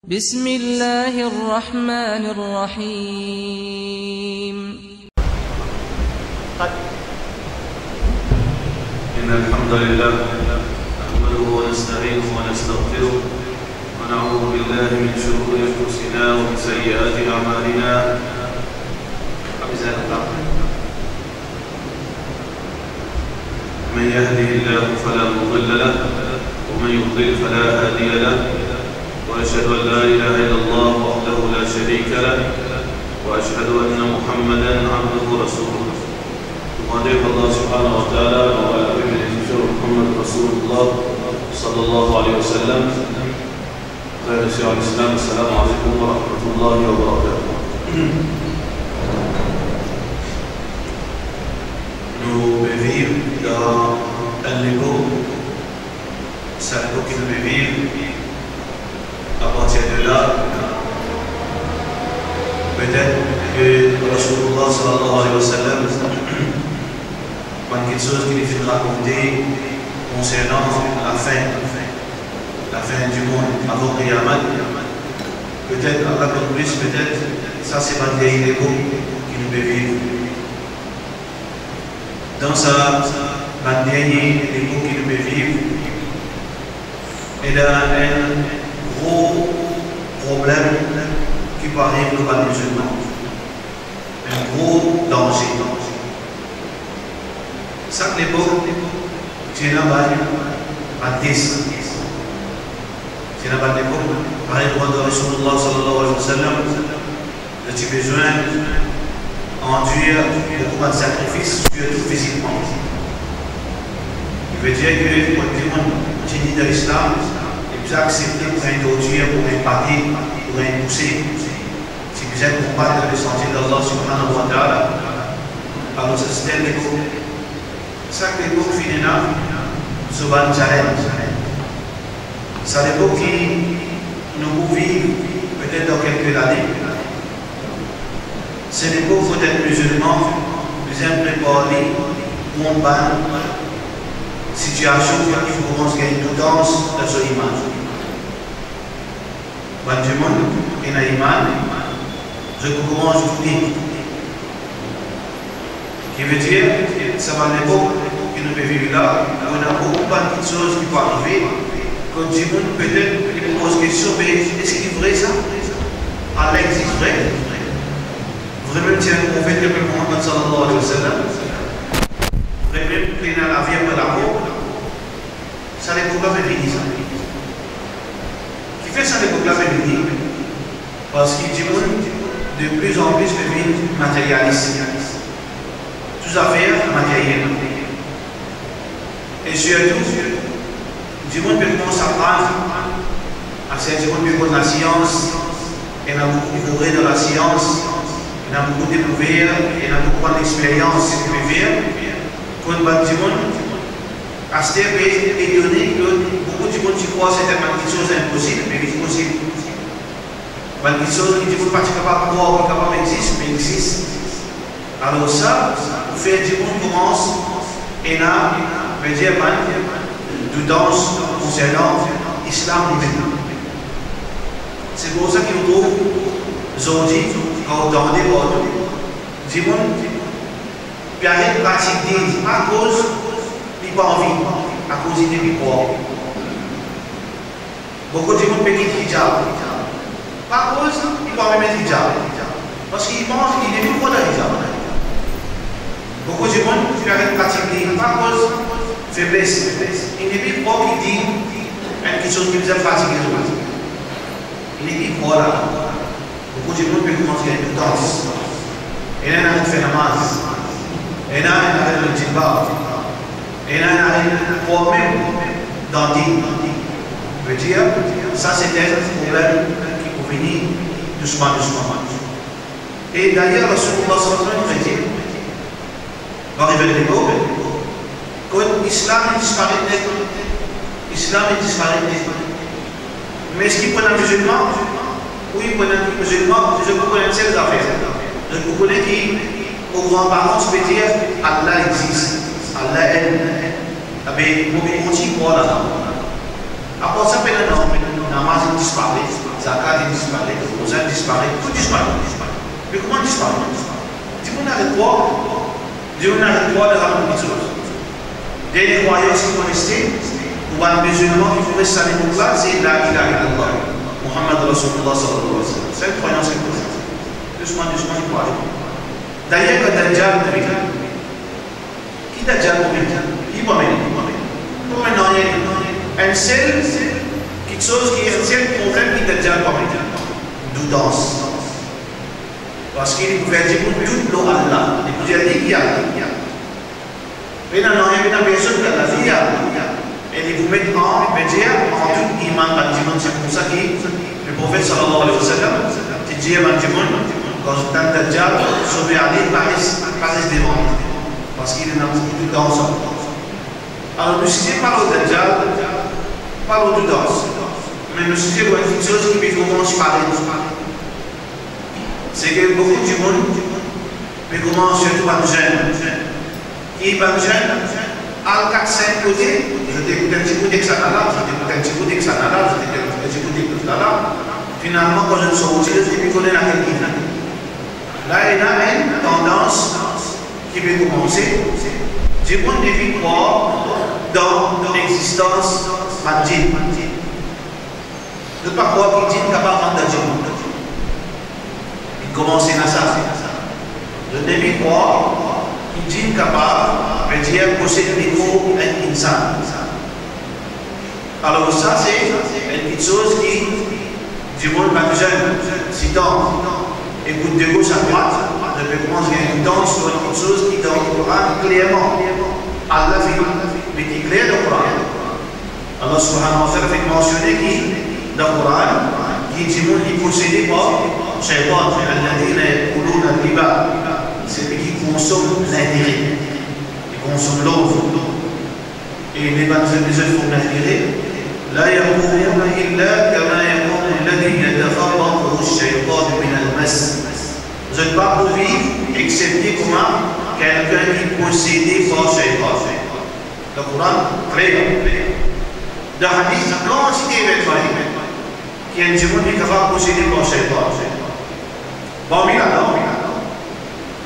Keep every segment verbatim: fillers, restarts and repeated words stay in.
بسم الله الرحمن الرحيم. إن الحمد لله نحمده ونستعينه ونستغفره ونعوذ بالله من شرور أنفسنا ومن سيئات أعمالنا. من يهده الله فلا مضل له، ومن يضلل فلا هادي له، وأشهد أن لا إله إلا الله وحده لا شريك له، وأشهد أن محمدا عبده ورسوله. Tou bondie Allah subhanahu wa ta'ala, nou benediksyon Muhammad Rasulullah sallallahu alayhi wa sallam. Frer e ser dan Lislam, assalamu alaykum wa rahmatullahi wa barakatuh. Nou pe viv dan enn lepok, sa lepok ki nou pe viv, apartir de la, petet ki Rasulullah sallallahu alayhi wa sallam, bann kiksoz ki li finn rakonte konsernan lafin, lafin dimond, avan Kiyamat. Petet Allah konn plis, petet sa se bann dernie lepok ki nou pe viv. Dan sa bann dernie lepok ki nou pe viv, ena enn gro problem ki pou ariv lor bann mizilman. Enn gro danze. Sak lepok ti ena bann, bann tes. Ti ena bann lepok, parey kouma Rasulullah sallallahu alayhi wa sallam, zot ti bizin andir boukou bann sakrifis, sirtou fizikman. Ki vedir ki bann dimoun ti ni dan Lislam, li bizin aksepte pou gagn tortir, pou gagn bate, pou gagn pouse. Ti bizin konbat dan lesantie d'Allah subhanahu wa ta'ala. Alor sa ti enn lepok. Sak lepok finn ena so bann challenge. Sa lepok ki nou pou viv petet dan kelke lane, se lepok kot enn mizilman bizin prepar li kont bann sitiasion ki koumans gagn doutans dan so iman. Bann dimoun ki ena iman, zot pou koumans doute. Ki vedir, sa bann lepok ki nou pe viv la, pou ena boukou bann kiksoz ki pou arive, kot dimoun petet li pou poz kestion, me eski vre sa? Allah existe vre? Vremem ti ena enn profet ki apel Muhammad sallallahu alayhi wa sallam? Vremem ki ena lavi apre lamor? Sa lepok la pe vini sa. Kifer sa lepok la pe vini? Parski dimoun de plis an plis pe vinn materialis. Tou zafer materiel. E sirtou, dimoun pe koumans aprann, aster dimoun pe koz lasians, ena boukou progre dan lasians, ena boukou dekouver, ena boukou bann experyans ki pe fer, kot bann dimoun aster pe etone ki boukou dimoun ti krwar sertin bann kiksoz inposib, me li posib. Bann kiksoz ki dimoun pa ti kapav krwar ki kapav existe, me existe. Alor sa, pou fer dimoun koumans ena, vedir bann doutans konsernan Islam limem. Se pou sa ki nou trouv zordi, kan ou tande partou, dimoun pe aret pratik din, pa akoz li pa anvi, akoz li nepli krwar. Boukou dimoun pe kit hijab, pa akoz li pa anvi met hijab, parski li pans li nepli krwar dan hijab. Boukou dimoun pe aret pratik din, pa akoz febles, li nepli krwar ki din enn kiksoz ki bizin pratike zot. Li nepli krwar la. Boukou dimoun pe koumans gagn doutans. Ena inn aret fer namaz. Ena inn aret met jilbab. Ena inn aret krwar mem dan din. Vedir, sa se enn problem ki pou vini dousman, dousman. E dayer, Rasoulillah sallallahu alayhi wa sallam dir, va ariv enn lepok kot Islam inn disparet net. Islam inn disparet net. Me eski pou ena mizilman? Wi, pou ena mizilman, zot pou kone enn sel zafer. Zot pou kone ki o gran paran ti pe dir Allah existe, Allah enn. Abe, mo pe kontign krwar ladan. Apar sa, pou ena, non, namaz inn disparet. Zakat li disparet, roza li disparet, tou disparet. Me kouma disparet? Dimoun aret krwar, dimoun aret krwar dan bann kiksoz. Dernie krwayans ki pou reste, pou bann mizilman ki pou res sa lepok la, se la ilaha illallah, Muhammad Rasulullah sallallahu alaihi wasallam. Sel krwayans ki pou reste. Dousman, dousman, li pou ale. Dayer, kan Dadjal pou vini, ki Dadjal pou vini? Ki pou amenn? Pou amenn nanye. Enn sel kiksoz ki, enn sel problem ki Dadjal pou amenn, doutans. Parski li pou fer dimoun dout lor Allah. Li pou dir li ki Allah. Pena nanye, pena personn ki Allah, li Allah. E li pou met an, li pe dir, an dout iman bann dimoun. Se pou sa ki Leprofet sallallahu alayhi wa sallam ti dir bann dimoun, kan zot tann Dadjal, sove ale, pa res, pa res devan li, parski li ena boukou doutans. Alor, nou size pa lor Dadjal, pa lor doutans, me nou size lor enn kiksoz ki pe koumans paret. Seki boukou dimoun pe koumans, sirtou bann zenn, ki bann zenn al kat sink kote, zot ekout enn ti bout ek sa la, zot ekout enn ti bout ek sa la, zot ekout enn ti bout ek sa la. Finalman, kan zot sorti, zot pi kone lakel ki vini. La, ena enn tandans ki pe koumanse, dimoun depi krwar dan lexistans bann djinn. Zot pa krwar ki djinn kapav rant dan dimoun. Li koumans ena sa. Zot depi krwar ki djinn kapav, vedir, posed lekor enn insan. Alor sa se enn kiksoz ki dimoun pa bizin sitan ekout de gos a drwat, zot pe koumans gagn doutans lor enn kiksoz ki dan Koran klerman, Allah finn met li kler dan Koran. Allah subhanahu wa ta'ala finn mansione ki dan Koran, ki dimoun li posede par shaytan, alladhina ya'kuluna riba, seki konsom lintere, li konsom lor. E li bann zot bizin finn lintere, la yaqumuna illa kama yaqumu alladhi yatakhabbathu ash-shaytanu min al-mas. Zot pa pou viv exsepte kouma kelkenn ki posede par shaytan. Dan Koran, kler. Dan hadis, kantite evennman ki enn dimoun li kapav posede par shaytan. Parmi ladan,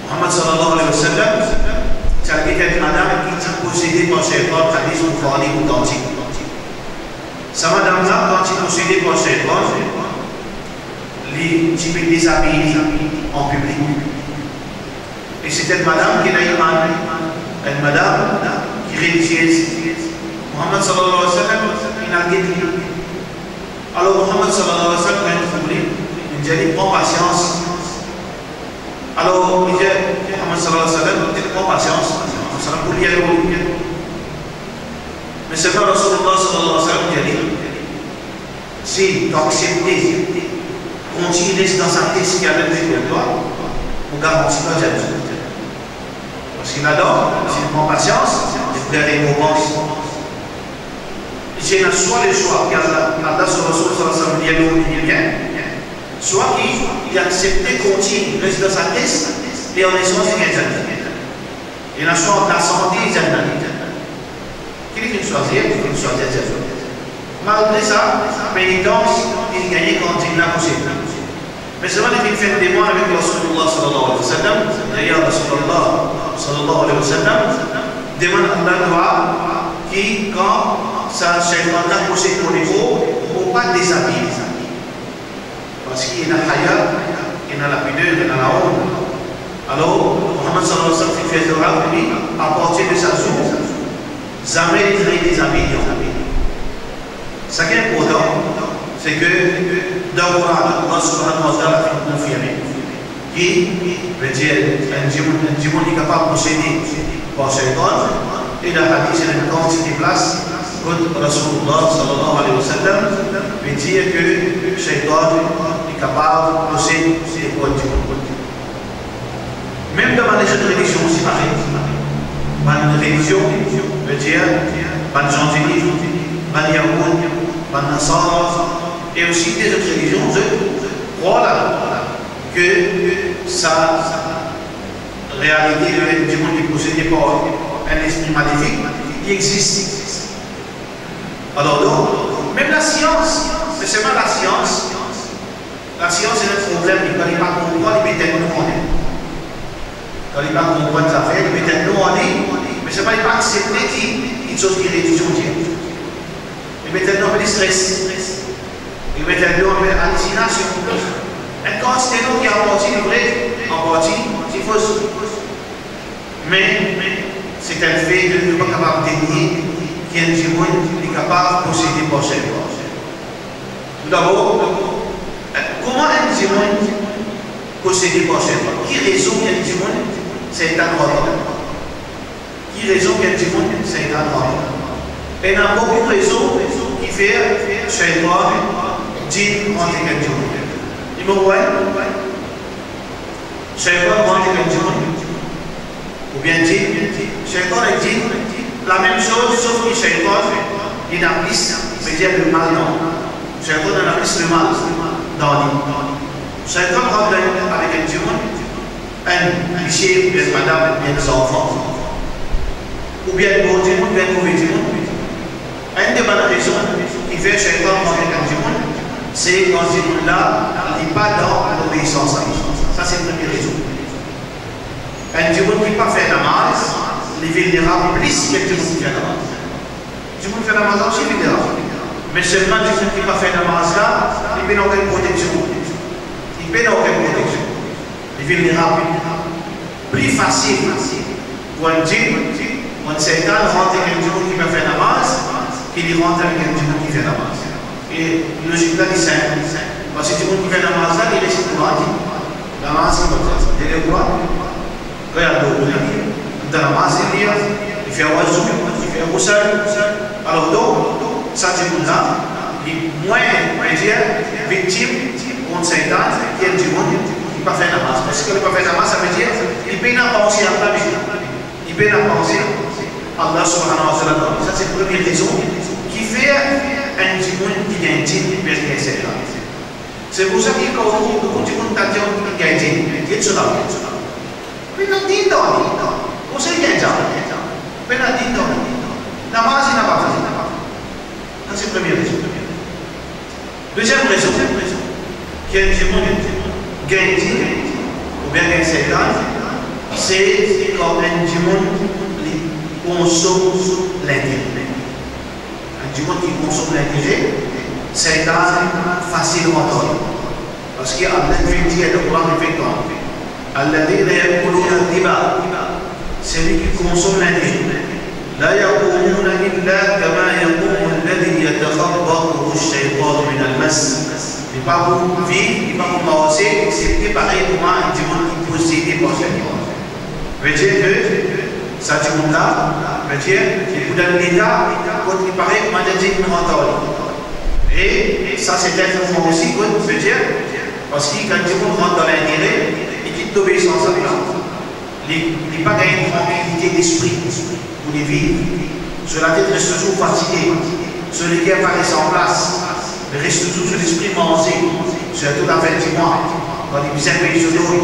Muhammad sallallahu alayhi wa sallam ti al get enn madam ki ti posede par shaytan, hadis Bukhari otantik. Sa madam la, kan ti posede par shaytan, li ti pe dezabiy li an piblik. E se enn madam ki ena iman, enn madam ki reliziez. Muhammad sallallahu alayhi wa sallam inn al get li. Alor Muhammad sallallahu alayhi wa sallam, kan li trouv li, li dir li, pran pasians. Alor li dir Muhammad sallallahu alayhi wa sallam, pran pasians, Muhammad sallallahu alayhi wa sallam pou li al. Me selman Rasulullah sallallahu alayhi wa sallam dir li, si to aksepte kontign res dan sa tes ki ale devan twa, mo garanti twa djannat. Parski ladan, si nou pran pasians, li pou gagn rekonpans. Li ti ena swa lezwa ki Allah, Allah so Rasoul sallallahu alayhi wa sallam li ena bien, swa ki li aksepte kontign res dan sa tes, e an esans li gagn djannat. Li ena swa lasante, djannat. Ki li finn swazir? Li finn swazir djannat. Malgre sa, penitans li gagne kan djinn la pouse. Me selman li finn fer demann avek Rasoulullah sallallahu alayhi wa sallam, ya Rasoulullah sallallahu alayhi wa sallam, demann Allah twa ki kan sa shaytan la pouse to lekor, mo pa dezabiy li. Parski ena haya, ena lapider, ena laont. Alor Muhammad sallallahu alayhi wa sallam finn fer doua pou li, apartir de sa zour, zame li ti dezabiy li ankor. Seki inportan, seki dan Koran, Allah subhanahu wa ta'ala finn konfirme ki, vedir, enn dimoun, enn dimoun li kapav posede par shaytan, e dan hadis ena enn kantite plas kot Rasoulullah sallallahu alayhi wa sallam pe dir ki shaytan li kapav posede lekor dimoun. Mem dan bann lezot relizion osi parey. Bann relizion, vedir, bann Zandili, bann Yaoud, bann Nasara, e osi lezot relizion, zot krwar la ki sa realite, enn dimoun ki posede par enn lespri malefik, li existe. Alor donk, mem lasians, me selman lasians, Li pa konpran zafer, li met enn non ar li, me selman li pa aksepte ki kiksoz ki redi Bondie. Li met enn non apel stres. Li met enn non apel alisinasion. Enn kantite non ki an parti li vre, an parti li fos. Me, me, se enn fe ki nou pa kapav denie ki enn dimoun li kapav posede par serpan. Toudabor, kouma enn dimoun posede par serpan? Ki rezon ki enn dimoun Seytan rant? Ki rezon ki enn dimoun Seytan rant? Ena boukou rezon ki fer Seytan, djinn rant ek enn dimoun. Nimero enn, Seytan rant ek enn dimoun, oubien djinn, Seytan ek djinn, lamem soz, sof ki Seytan, li ena plis, vedir lemal dan li. Seytan ena plis lemal dan li. Seytan rant dan, avek enn dimoun, enn misie, oubien madam, oubien zanfan, oubien bon dimoun, oubien move dimoun. Enn de bann rezon ki fer Seytan rant ek enn dimoun, se kan dimoun la, li pa dan lobeisans a li. Sa se premie rezon. Enn dimoun ki pa fer namaz, li vilnerab plis ki enn dimoun ki fer namaz. Dimoun fer namaz la osi vilnerab. Me selman dimoun ki pa fer namaz la, li pena okenn proteksion. Li pena okenn proteksion. Li vilnerab. Pli fasil pou enn djinn, pou enn Seytan rant ek enn dimoun ki pa fer namaz, ki li rant ek enn dimoun ki fer namaz. E lozik la li sinp. Parski dimoun ki fer namaz la, li resit Koran, li namaz ki pa fer, li lir Koran, kan li al dormi, li lir, dan namaz li lir, li fer wazou, li fer ghusl. Alor donk, sa dimoun la, li mwin, on va dir, viktim kont Seytan ki enn dimoun ki pa fer namaz. Parski kan li pa fer namaz, savedir li pena panse Allah, li pena panse Allah Subhanahu wa Ta'ala. Sa se premie rezon ki fer enn dimoun ki gagn djinn, li pe gagn Seytan. Se pou sa ki kan ou trouv boukou dimoun tadir ki gagn djinn, get so lavi. Pena dinn dan li. Kouma li gagn djinn? Pena dinn dan li. Namaz li napa fer. Sa se premie rezon. Deziem rezon ki enn dimoun gagn djinn oubien gagn Seytan, se kan enn dimoun li konsom lintere. Enn dimoun ki konsom lintere, Seytan fasil rant ar li. Parski Allah finn dir dan Koran, li finn dir, "Alladhina ya'kuluna riba", seki konsom lintere, "la yaqumuna illa kama yaqumu alladhi yatakhabbathu ash-shaytanu min al-mas." Li pa pou viv, li pa pou marse, exsepte parey kouma enn dimoun ki posede par serpan. Vedir ki sa dimoun la, vedir, li pou dan leta kot li parey kouma enn dimoun rant ar li. E sa se enn moman osi kot, vedir, parski kan dimoun rant dan lintere, li kit lobeisans a Allah. Li, li pa gagn trankilite lespri pou li viv. So latet res touzour fatige, so leker pa res anplas, li res touzour so lespri manze, sirtou lafen dimwa, kan li bizin pey so loy.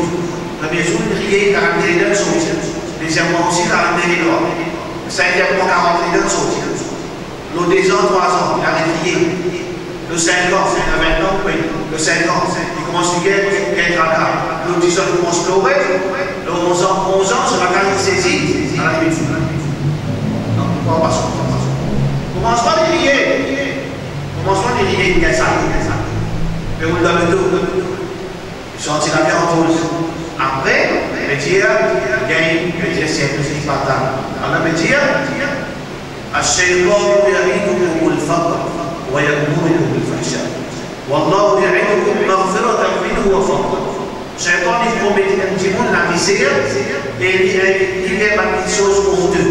Premie zour li riye, karant lor li sorti. Deziem mwa osi, karant lor li. Sinkiem mwa, karant lor li sorti. Lor dezan, trwazan, li aret riye. Lor sinkan, ena vin an, wi. Lor sinkan, li koumans riye, gagn traka. Lor dizan, li koumans plore. Lor onzan, onzan, so lakaz li sezi, ala li fini. Non, pa, pa, pa. Koumansman li riye. Koumansman li riye, li gagn sa, li gagn sa. Pe roul dan leto. Li santi lavi anpoz. Apre, vedir, gagn, vedir, sirpriz ki pa atann. Ala vedir, "Ash-shaytanu ya'idukumul faqra wa ya'murukum bil fahsha. Wallahu ya'idukum maghfiratan minhu wa fadla." Seytan li promet enn dimoun lamizer e li, li fer bann kiksoz onte.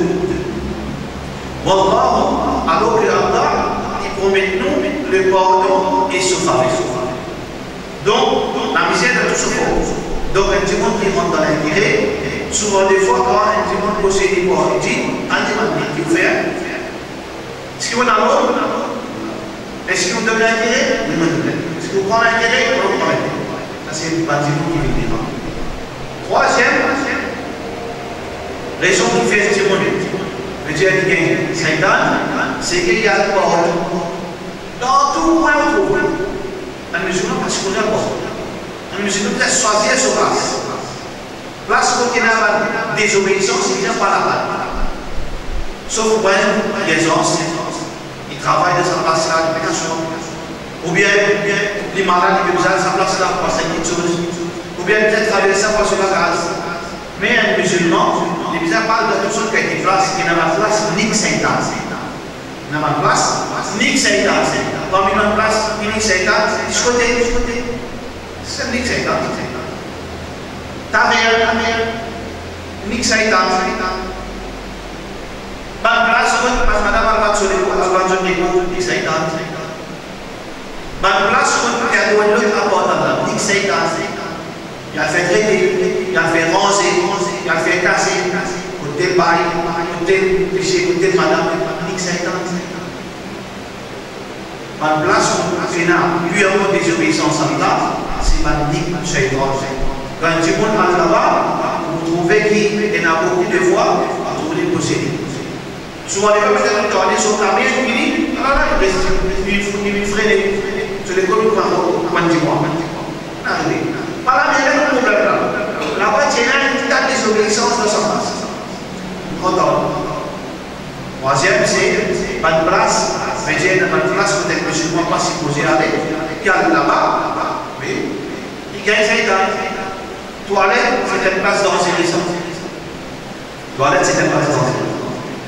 Wallahu, alor ki Allah, li promet nou lepardon e so faver. Donk, lamizer dan tou so form. Donk, enn dimoun ki rant dan lintere, souvan defwa, kan enn dimoun posede par djinn, al demann li, ki ou fer? Eski ou ena lord? Eski ou donn lintere? Wi, mo donn. Eski ou pran lintere? Wi, mo pran lintere. Sa se bann dimoun ki vinn devan. Trwaziem rezon ki fer dimoun, vedir ki gagn Seytan, se ki li al partou. Dan tou kwin ou trouve. Enn mizilman pa sipoze al partou. Enn mizilman bizin swazir so plas. Plas kot ena bann dezobeisans, li bizin pa laval. Sof bann lezans, li travay dan sa plas la, li pena swa. Oubien li malad, li bizin al sa plas la pou al fer kiksoz. Oubien li bizin travers sa pou al so lakaz. Me enn mizilman, li bizin pa al dan tou sort kalite plas, ena bann plas nik Seytan. Ena bann plas nik Seytan. Parmi bann plas nik Seytan, ki kote? Sel nik Seytan. Taver, taver, nik Seytan. Bann plas kot bann madam al vann so lekol, al vann zot lekol, nik Seytan. Bann plas kot ena enn lot apartman la, nik Seytan. Li al fer trete, li al fer ranze, li al fer kase, kot tel bay, kot tel misie, kot tel madam, nik Seytan. Bann plas kot ena pir dezobeisans Satan, se bann nik Seytan. Kan dimoun al laba, ou trouve ki ena boukou de fwa, ou trouve li posede. Souvan li pa met dan twalet, so kamer fini, ala la, li res, li, li, li frene. So lekol, li pran, pran dimoun. Arive. Pa la, me ena problem la. Laba ti ena enn ta dezobeisans dan sa plas. Kontan. Trwaziem, se bann plas, vedir ena bann plas kot enn mizilman pa sipoze ale, li al laba, wi, li gagn Seytan. Twalet, se enn plas danzere sa. Twalet, se enn plas danzere.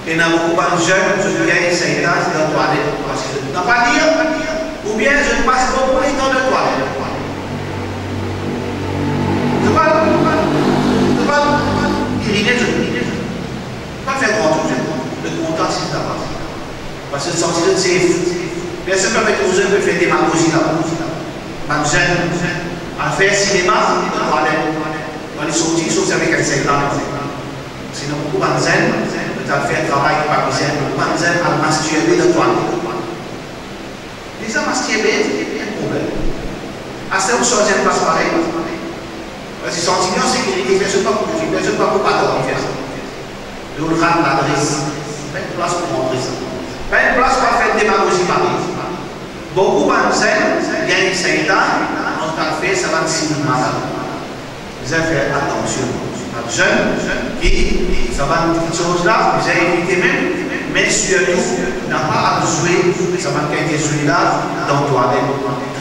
Ena boukou bann zenn, zot gagn Seytan dan twalet, parski zot napa lir, oubien zot pas boukou letan dan twalet. Zot pa, zot pa, zot pa irine, zot pa fer gran tour, zot kontan asiz laba. Parski zot santi zot sef. Personn pa pe trouv zot, pe fer demagozi la. Bann zenn al fer sinema dan twalet. Kan li sorti, li sorti avek enn Seytan. Sinon, boukou bann zenn, zot al fer travay ki pa bizin, boukou bann zenn al mastirbe dan twalet. Deza mastirbe, enn problem. Aster ou swazir enn plas parey, parski santi li an sekirite, personn pa pou touy li, personn pa pou atak li, fer sa. Donk, rat ladres, pa enn plas pou rantre sa. Pa enn plas pou al fer demagozi parey. Boukou bann zenn gagn Seytan, kan zot al fer sa bann sinema la. Bizin fer atansion. Bann zenn ki, sa bann kiksoz la, bizin evite mem, me sirtou, napa al zwe sa bann kalite zwe la dan twalet.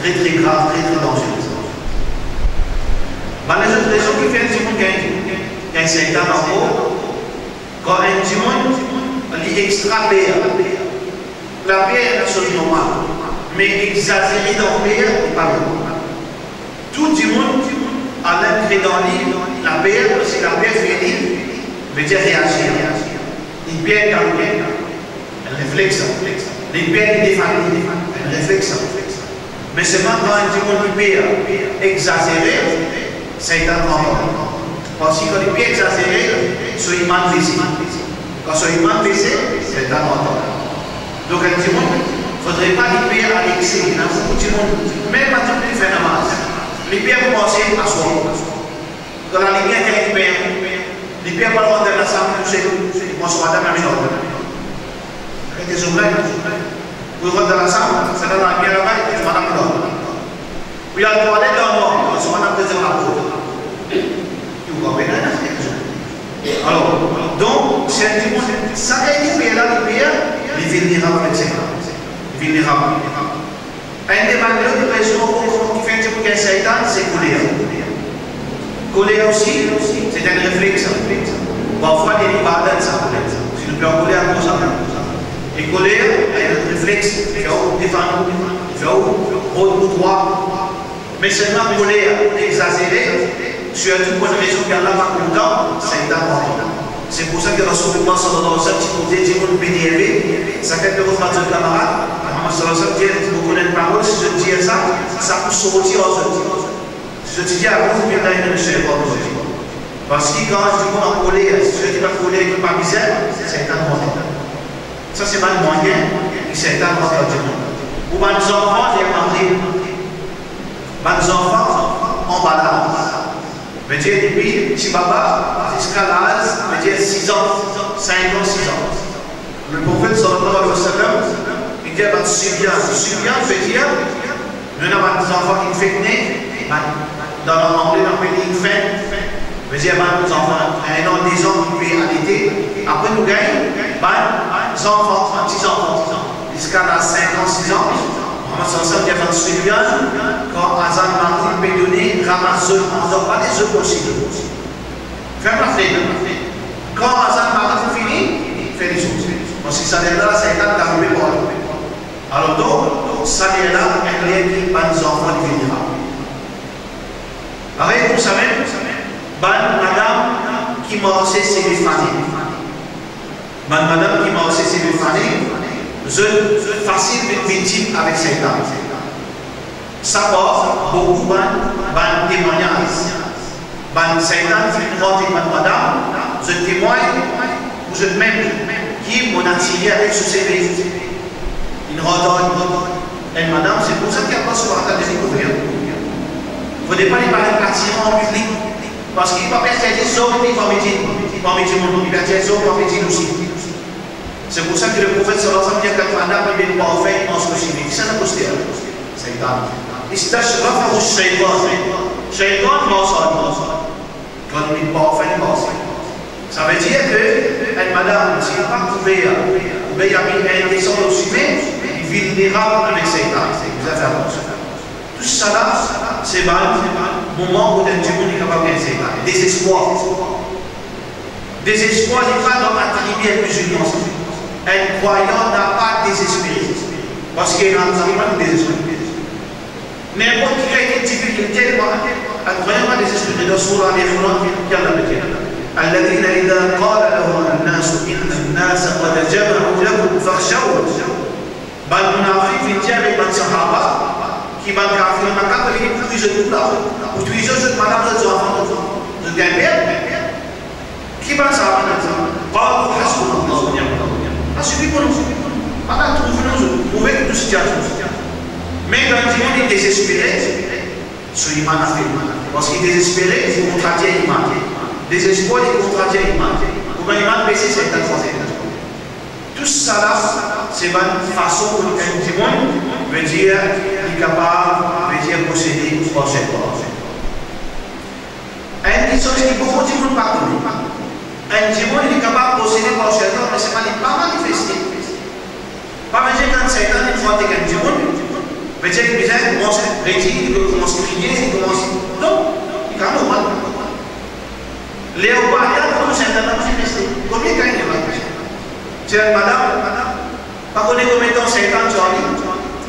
Tre, tre grav, tre, tre danzere. Bann lezot rezon ki fer dimoun gagn, gagn Seytan ankor, kan enn dimoun, li extra per. Laper, enn soz normal, me egzazere dan per, li pa normal. Tou dimoun, al enn kre dan li laper, si laper fer li, vedir reazir. Li per, li kalme, enn reflex sa. Li per, li defann li, enn reflex sa. Me selman kan enn dimoun li per egzazere, Seytan pran pran. Parski kan li per egzazere, so iman bese. Kan so iman bese, Seytan pran pran. Donk, enn dimoun, fodre pa li per a lekse. Ena boukou dimoun, mem bann dimoun ki fer namaz, li per pou panse a swa. Dan lalimier, kan li per, li per pou al rant dan lasam tousel, li pran so madam, li al dor. Arete zot blag. Pou rant dan lasam, sa dan lalimier laba, li pran so madam, li al dor. Pou li al twalet dan nwar, li pran so madam, li pran so madam. Ou konpran? Alor, donk, si enn dimoun, sa ki li per la, li per, li vilnerab avek Seytan. Li vilnerab. Enn de bann lot rezon ankor ki fer dimoun gagn Seytan, se koler. Koler osi, se enn reflex sa. Parfwa, li pa dan sa koler. Si nou pe ankoler, akoz sa mem. E koler, enn reflex, li fer ou defann ou, li fer ou rod ou drwa. Me selman koler egzazere, sirtou pou enn rezon ki Allah pa kontan, Seytan kontan. Se pou sa ki Rasoulillah sallallahu alayhi wa sallam ti trouve dimoun enerve, sa fer li rod bann zot kamarad, Muhammad sallallahu alayhi wa sallam dir, "Mo konn enn parol, si zot dir sa, sa pou sorti ar zot." Si zot ti dir, "Aouz billahi minash shaytanir rajim." Parski kan dimoun ankoler, si zot ti pa koler, ki pa bizin, Seytan kontan. Sa se bann mwayin ki Seytan rant dan dimoun. Pou bann zanfan, li mari. Bann zanfan, anba laz. Vedir depi ti baba ziska laz, vedir siz an, sink an, siz an. Leprofet sallallahu alayhi wa sallam, li dir bann sibyan. Sibyan vedir, nou ena bann zanfan ki fek ne, bann, dan langle, nou apel li infant. Vedir bann zanfan enn an, de zan ki pe alete, apre nou gagn bann zanfan, bann ti zanfan, ziska laz sink an, sis an. Mohammad sallallahu alayhi wa sallam dir bann sibyan, kan azan Maghrib pe done, ramas zot, andor, pa les zot osi. Ferm lafnet. Kan azan Maghrib fini, fer li sorti. Parski sa ler la, Seytan galope partou. Alor donk, sa ler la, enn ler ki bann zanfan li vilnerab. Parey koumsa mem, bann madam ki marse seve fane. Bann madam ki marse seve fane, zot fasil vinn viktim avek Seytan. Sa par boukou bann, bann temwagnaz. Bann Seytan ki finn rant bann madam, zot temwagn pou zot mem, ki mo atire avek so seve. Inn rant enn madam, se pou sa ki Allah subhanahu wa ta'ala dir li kouver. Fode pa li parey atiran an piblik, parski li pa pe atir zom parmi dimoun, parmi dimoun, li pe atir zom parmi dimoun osi. Se pou sa ki Leprofet sallallahu alayhi wa sallam dir, kan madam li met parfin, li pans ki sime. Kisannla poste la? Seytan. Istashrafahu shaytan. Seytan mars ar li. Kan li met parfin, li mars. Savedir ki enn madam, si li pa kouver, oubien li abiy indesan lor sime, li vilnerab avek Seytan. Bizin fer atansion. Tousala, se bann moman kot enn dimoun li kapav gagn Seytan. Dezespwar. Dezespwar, li pa dan atribi enn mizilman sa. Enn krwayan napa dezespere. Parski enn krwayan pa dezespere. Ninport ki kalite difikilte, enn krwayan pa dezespere. Dan sourate Ali Imran, ki Allah pe dir, "Alladhina idha qila lahum an-nasu inna an-nasa qad jama'u lakum fakhshawhum." Bann munafik vinn dir avek bann sahaba ki bann kafir Maka pou touy zot tou la, pou touy zot, zot madam, zot zanfan, zot, zot gagn per. Ki bann sahaba dir? Qalu hasbunallahu wa ni'mal wakil. Sa sifi pou nou. Ala, trouv nou zot, trouve ki nou sitiasion. Me kan dimoun li dezespere, so iman afebli. Parski dezespere, li kontradir iman. Dezespwar, li kontradir iman. Kouma iman bese, Seytan fort. Tousala, se bann fason kot enn dimoun, vedir, li kapav, vedir, posede par Seytan. Enn kiksoz ki boukou dimoun pa kone. Enn dimoun, li kapav posede par Seytan, me selman li pa manifeste. Pa vedir kan Seytan li fwat enn dimoun, vedir li bizin koumans redi, li koumans kriye, li koumans, non, li kapav normal. Ler ou pa la, kouma Seytan la manifeste? Komie gagn la? Ti enn madam, pa kone komie tan Seytan ti ar li,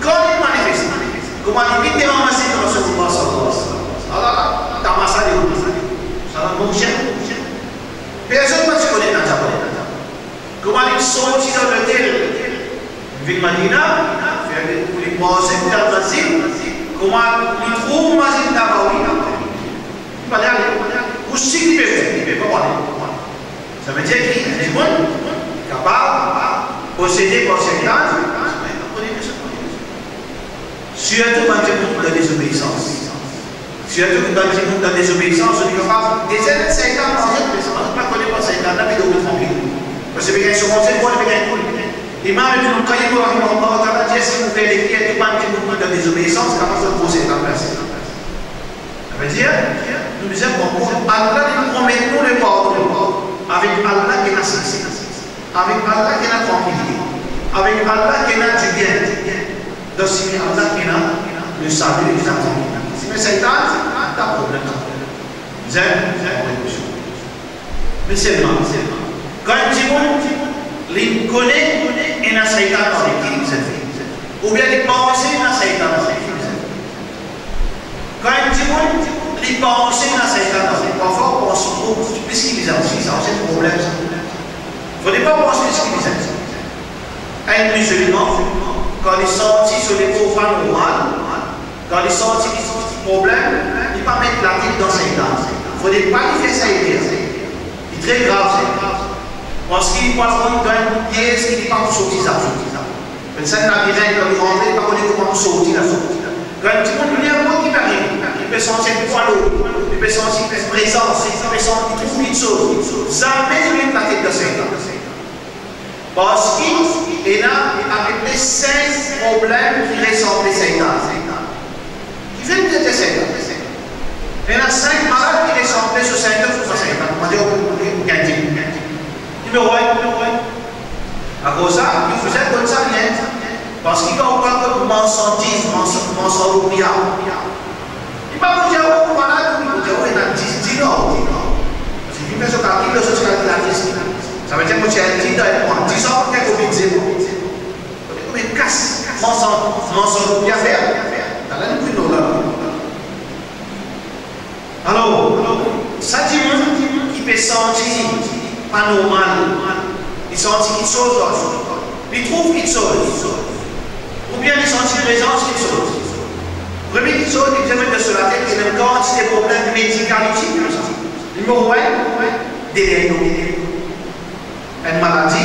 kan li manifeste, kouma li vinn devan Masjid Rasoulillah sallallahu alayhi wa sallam. Ala la, tamasa li, sa la bon sien. Personn pa ti kone Nadia. Kouma li sorti dan lotel, vinn Madina, fer li, pou li pase dan Masjid, kouma li trouv Masjid Nabawi, li pa ale, osi li pe, li pe pa ale. Savedir ki dimoun kapav posede par Seytan, sirtou bann dimoun dan dezobeisans. Sirtou bann dimoun dan dezobeisans, zot kapav deza Seytan, zot pa kone kan Seytan la pe dormi trankil. Parski pe gagn so manze, pou li pe gagn koul. Imam Ibn Qayyim rahimahullah taala dir, si nou fer leker tou bann dimoun dan dezobeisans, kapav zot pou Seytan plas. Savedir, nou bizin konpran, Allah li promet nou lepardon. Avek Allah ki ena sikse. Avek Allah ki ena trankilite. Avek Allah ki ena dibien. Dan sime Allah ki ena lesali, ki ena trankilite. Sime Seytan, ta problem. Zem, zem, zem. Me selman, kan enn dimoun, li kone ena Seytan, ki li bizin fer? Oubien li panse ena Seytan, ki li bizin fer? Kan enn dimoun, li panse ena Seytan, parfwa ou pans tro plis ki bizin, sa, se problem sa. Fode pa ou pans plis ki bizin. Enn mizilman, kan li santi so lekor pa normal, kan li santi li trouv problem, li pa met latet dan Seytan. Fode pa li fer sa ete. Li tre grav sa. Parski li pou al rant dan enn piez ki li pa pou sorti sa. Enn sel labirin, kan li rantre, li pa kone kouma pou sorti la. Kan dimoun, li, li pe arive, li pe santi enn pwa lor li, li pe santi enn prezans, li pe santi li trouv kiksoz. Zame li met latet dan Seytan. Parski ena apepre sink problem ki resanble Seytan. Kifer nou dir Seytan? Ena sink malad ki resanble so Seytan, Akoz sa, nou bizin konn sa bien. Parski kan ou pran kot marsandiz, marsan-, marsan opia, li pa pou dir ou malad, li pou dir ou ena dis dinar. Parski li fer so kalkil lor so kalkilatris. Savedir mo ti ena dis dinar, mo pran dis dinar pou fer koumie dinar. Koumie kas marsan, marsan opia fer? Tala li pou nou la. Alor, sa dimoun ki pe santi pa normal, li santi kiksoz, li trouv kiksoz, oubien li santi prezans kiksoz, premie kiksoz ki vinn met dan so latet, li ena enn kantite problem medikal isi koumsa. Nimero enn, deliriom. Enn maladi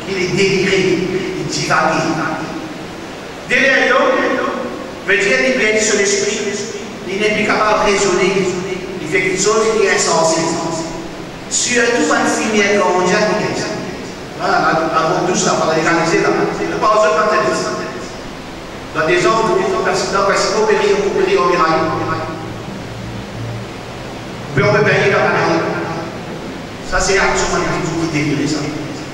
ki li delire, li divage. Deliriom vedir li perdi so lespri, li nepli kapav rezone, li fer kiksoz ki insanse. Sirtou bann fimie ganga ki gagn sa. Ah, la, la drog dous la, pa legalize la. Laplipar zot pa tene sa. Dan de zan, ou peri, ou peri, ou peri an miray. Ou pe, ou pe peye lapanay. Sa se aksion bann dimoun ki delire sa.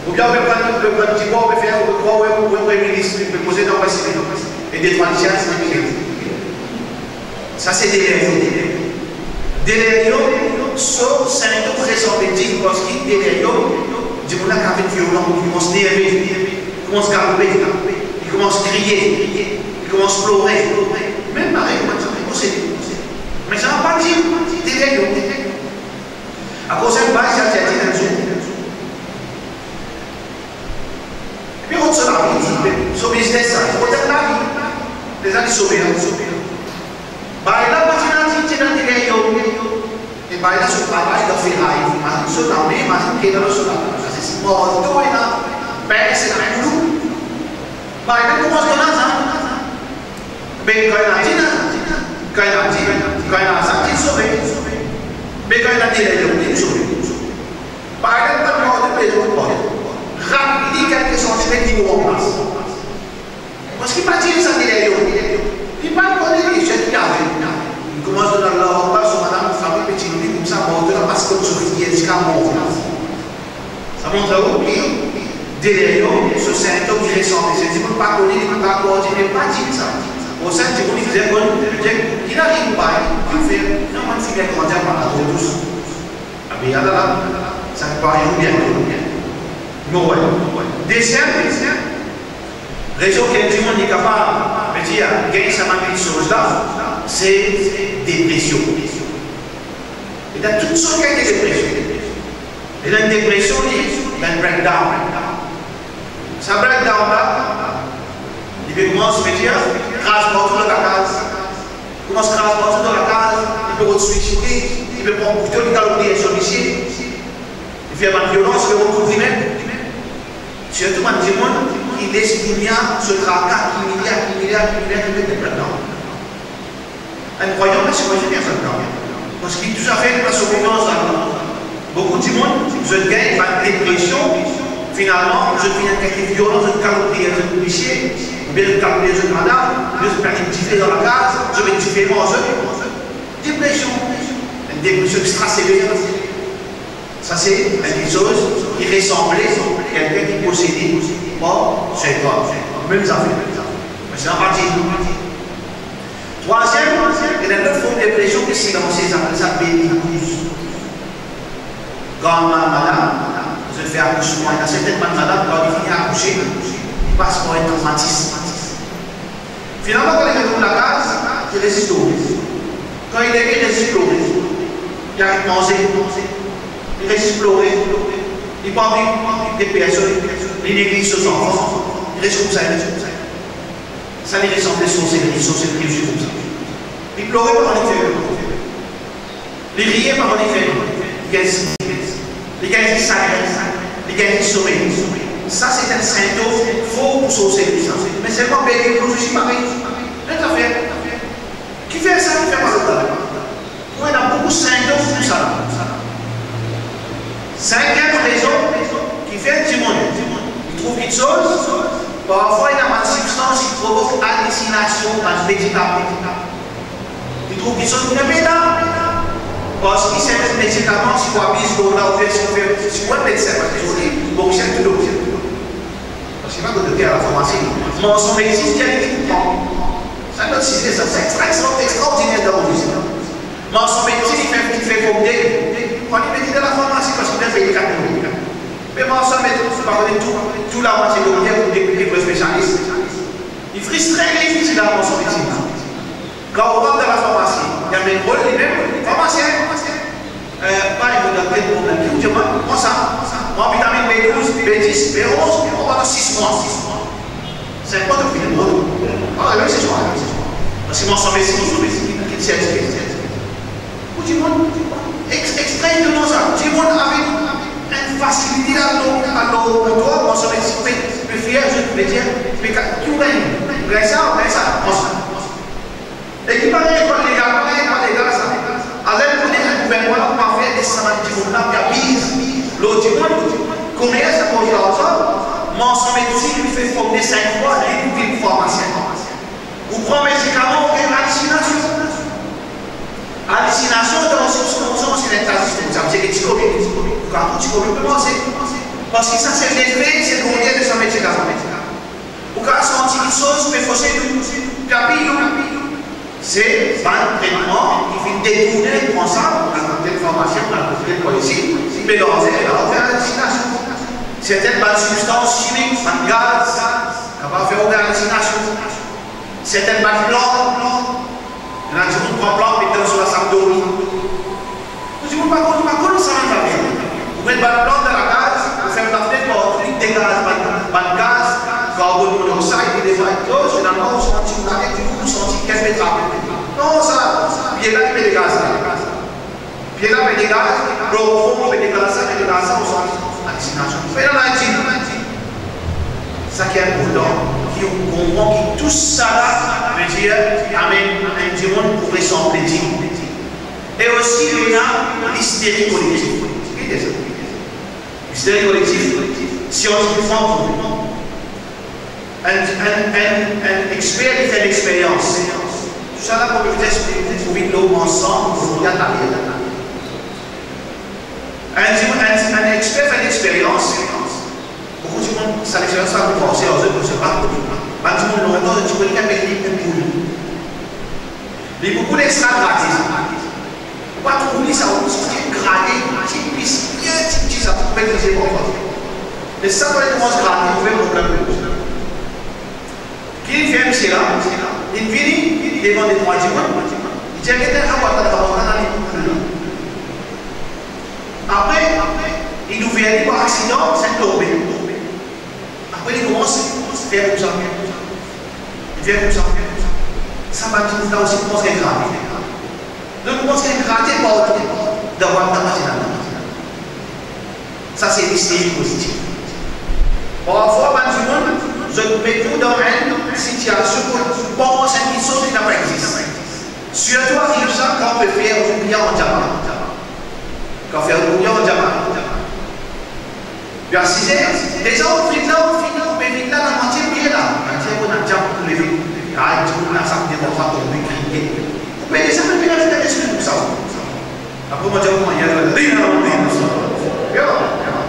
Oubien ou pe pran, ou pe pran dibwa, ou pe fer, ou pe krwar, ou pe, ou pe, ou pe minis, ou pe koze dan presipe. E de trwa lisiaz, se minis. Sa se deliriom. Deliriom, so sintom resanble dir, parski deliriom, dimoun la kapav vinn violan, li koumans nerve, li koumans galoupe, li koumans kriye, li koumans plore. Mem parey, koumans posede. Me sa pa dir deliriom. Akoz enn bay, sa ti dir enn zour. Epi rod so lavi, so biznes sa, rod enn lavi. Deza li sove, li sove. Bay la, pa ti ena, ti ena deliriom. E bay la so travay dan feray. Imazinn so lame, imazinn ki ena lor so lame. Sa se marto ena, pens ena, koulou. Bay la koumans donn larzan. Me kan ena dinn, kan ena dinn, kan ena larzan, li sove. Me kan ena deliriom, li sove. Par exanp, bann mor de pezon, rapid li, kelke santimet, li mor anplas. Parski pa dir sa deliriom. Li pa kone li, se li ki ave. Li koumans donn Allahu Akbar, so madam, fami pe ti li koumsa, mor de la, parski so fie ziska mor. Sa montre ou ki deliriom, so sintom ki resanble, se dimoun pa kone, li pa koordine, pa dir sa. Bon, sa dimoun ki dir, bon, ki ariv, pa, ki fer, non, bann fimie ganga, pa, dous. Abe, ala la, sa ki pa ariv bien, bien. Non, wi. Deziem rezon ki enn dimoun li kapav, vedir, gagn sa bann kiksoz la, se depresion. Ena tou sort ki depresion. Ena enn depresion, li, li enn breakdown. Sa breakdown la, li pe koumans, vedir, kraz partou dan lakaz. Koumans kraz partou dan lakaz, li pe rod suiside, li pe pran kouto, li galop deryer so misie, li fer bann violans, li pe rod kout limem. Sirtou bann dimoun ki les dunya, so traka, akimile, akimile, akimile, akimile, depresion. Enn krwayan, pa sipoze bien sa dan. Parski tou zafer, li pa so konfians dan. Boukou dimoun, zot gagn bann depresion, finalman, zot vinn enn kiksoz violan, zot galop deryer zot misie, oubien zot galop deryer zot madam, oubien zot pe alim dife dan lakaz, zot met dife lor zot. Depresion, enn depresion extra sever. Sa se enn kiksoz ki resanble kelkenn ki posede par setan. Mem zafer. Me sa pa dir. Trwaziem, ena enn lot form depresion ki silansie, zot apel sa baby blues. Kan madam, zot fer akousman, ena sertenn madam, kan li fini akouse, li pas par enn traumatisme. Finalman, kan li retourn lakaz, li res zis dormi. Kan li leve, li res zis plore. Li ariv manze, li res zis plore. Li pa anvi, li pa anvi get personn, li negliz so zanfan, li res koumsa, li res koumsa. Sa li resanble sorselri, sorselri osi koumsa. Li plore pa kan li fer. Li riye pa kan li fer. Li gagn zis, li gagn zis sagrin, li gagn zis some. Sa se enn sintom for pou sorselri sa. Me selman baby blues osi parey. Mem zafer. Kifer sa, kifer pa lot la? Pou ena boukou sintom koumsa la. Sinkiem rezon ki fer dimoun li trouv kiksoz, parfwa ena bann sibstans ki provok alisinasion, bann medikaman. Li trouv kiksoz ki nepli la. Parski sertin medikaman, si ou abiz lor la, oubien si ou fer, si ou enn medsin, parski zot dir, bon, se tou doktè. Parski pa doktè a la farmasi. Manson Medsin dir li pran. Sa enn lot size sa, se extra, extra, extraordiner dan mo vizi. Manson Medsin, li fer, li fer pran de, pran li met li dan la farmasi, parski li pey kat mil. Me Manson Medsin, pa kone tou, tou lamwatie doktè pou de, pou de spesialis. Li fristre li, si la Manson Medsin la. Kan ou rant dan la farmasi, li amenn rol limem, farmasien. Eh, pa enn doktè, mo mem ki ou dir mwa, pran sa, pran vitaminn B douz, B dis, B onz, pran pandan sis mwa. Sink mwa, to fini mor. Ah, wi, se sa, se sa. Parski Manson Medsin, Manson Medsin ki, ki sertifie. Ou dimoun, ex-, extra etonan sa, dimoun avek enn fasilite la, lor, lor, lor, Manson Medsin, pe, pe fer, zot pe dir, pe ka, ki ou gagn, ou gagn sa, ou gagn sa, Manson. E ki pa gagn lekol legal, pa gagn lekol legal sa. Alor, pou enn gouvernman pa fer de sa bann dimoun la, pe abiz lor dimoun, komers, akoz larzan, Manson Medsin, li fer form de sink mwa, li, li vinn farmasien. Ou pran medikaman, ou gagn alisinasion. Alisinasion, dan sibkonsyan, se lentazisyon, sa ve dir ki ti komin, ou kapav ti komin pe marse. Parski sa se lefe segonder de sa medikaman. Ou kapav santi kiksoz pe fose nou, kapiy nou. Se bann tretman ki finn detourne, pran sa, ou al kot tel farmasien, ou al kot tel polisi, li melanze, la ou fer alisinasion. Sertin bann sibstans simik, bann gaz, kapav fer ou gagn alisinasion. Sertin bann plant, ena dimoun pran plant, met dan so lasam dormi. Dimoun pa konn, pa konn sa bann zafer. Ou met bann plant dan lakaz, ou ferm lafnet, partou li degaz bann, bann gaz, karbon monoksid, li degaz koz, finalman ou santi ou lage, dimoun ou santi kel pe trap. Non, sa, pie la, li pe degaz sa. Pie la pe degaz, klorofom pe degaz sa, pe degaz sa, ou santi alisinasion. Fer la, la, ti. Sa ki inportan, ki ou konpran ki tousala, ve dir, amenn enn dimoun pou resanble Dieu. E osi, ena listeri kolektif. Ki ete sa? Listeri kolektif, siantifik, enn, enn, enn, enn exper, li fer enn experyans. Tousala pou nou fer enn kovid lor ansam, pou nou gagn. Enn, enn, enn exper fer enn experyans. Boukou dimoun, sa lexperyans la pou panse ar zot, zot pa kone. Bann dimoun lontan, zot ti kone ki apel li enn poul. Li boukou lextra grate sa. Ou pa trouv li sa, ou santi grate, ti pis, bien ti, ti sa, pou metrize parfwa. Me sa, kan li koumans grate, li fer problem. Ki li fer, misie la, li vini devan detrwa dimoun, li dir, "Gete, awa, awa, awa, awa, li poul la." Apre, apre, li ouver li par aksidan, sa tonbe. Apre, li koumans fer koumsa. Li fer koumsa. Sa bann dimoun la osi koumans gagn grate. Donk, koumans gagn grate partou. Dan bann ta pase ladan. Sa se listeri pozitif. Parfwa, bann dimoun, zot met ou dan enn sitiasion kot ou pans enn kiksoz ki napa existe. Sirtou ariv sa kan ou pe fer ou pli an djama. Kan fer ou pli an djama. Li asize, deza ou vinn la, ou fini, ou pe vinn la, lamwatie pie la. Lamwatie pou ena djama pou leve. Ay, dimoun la, sa pou devan sa, tonbe, kriye. Ou pe deza pe vinn avek enn lespri koumsa. Apre, mo dir, kouma li al, li al, li al, li al.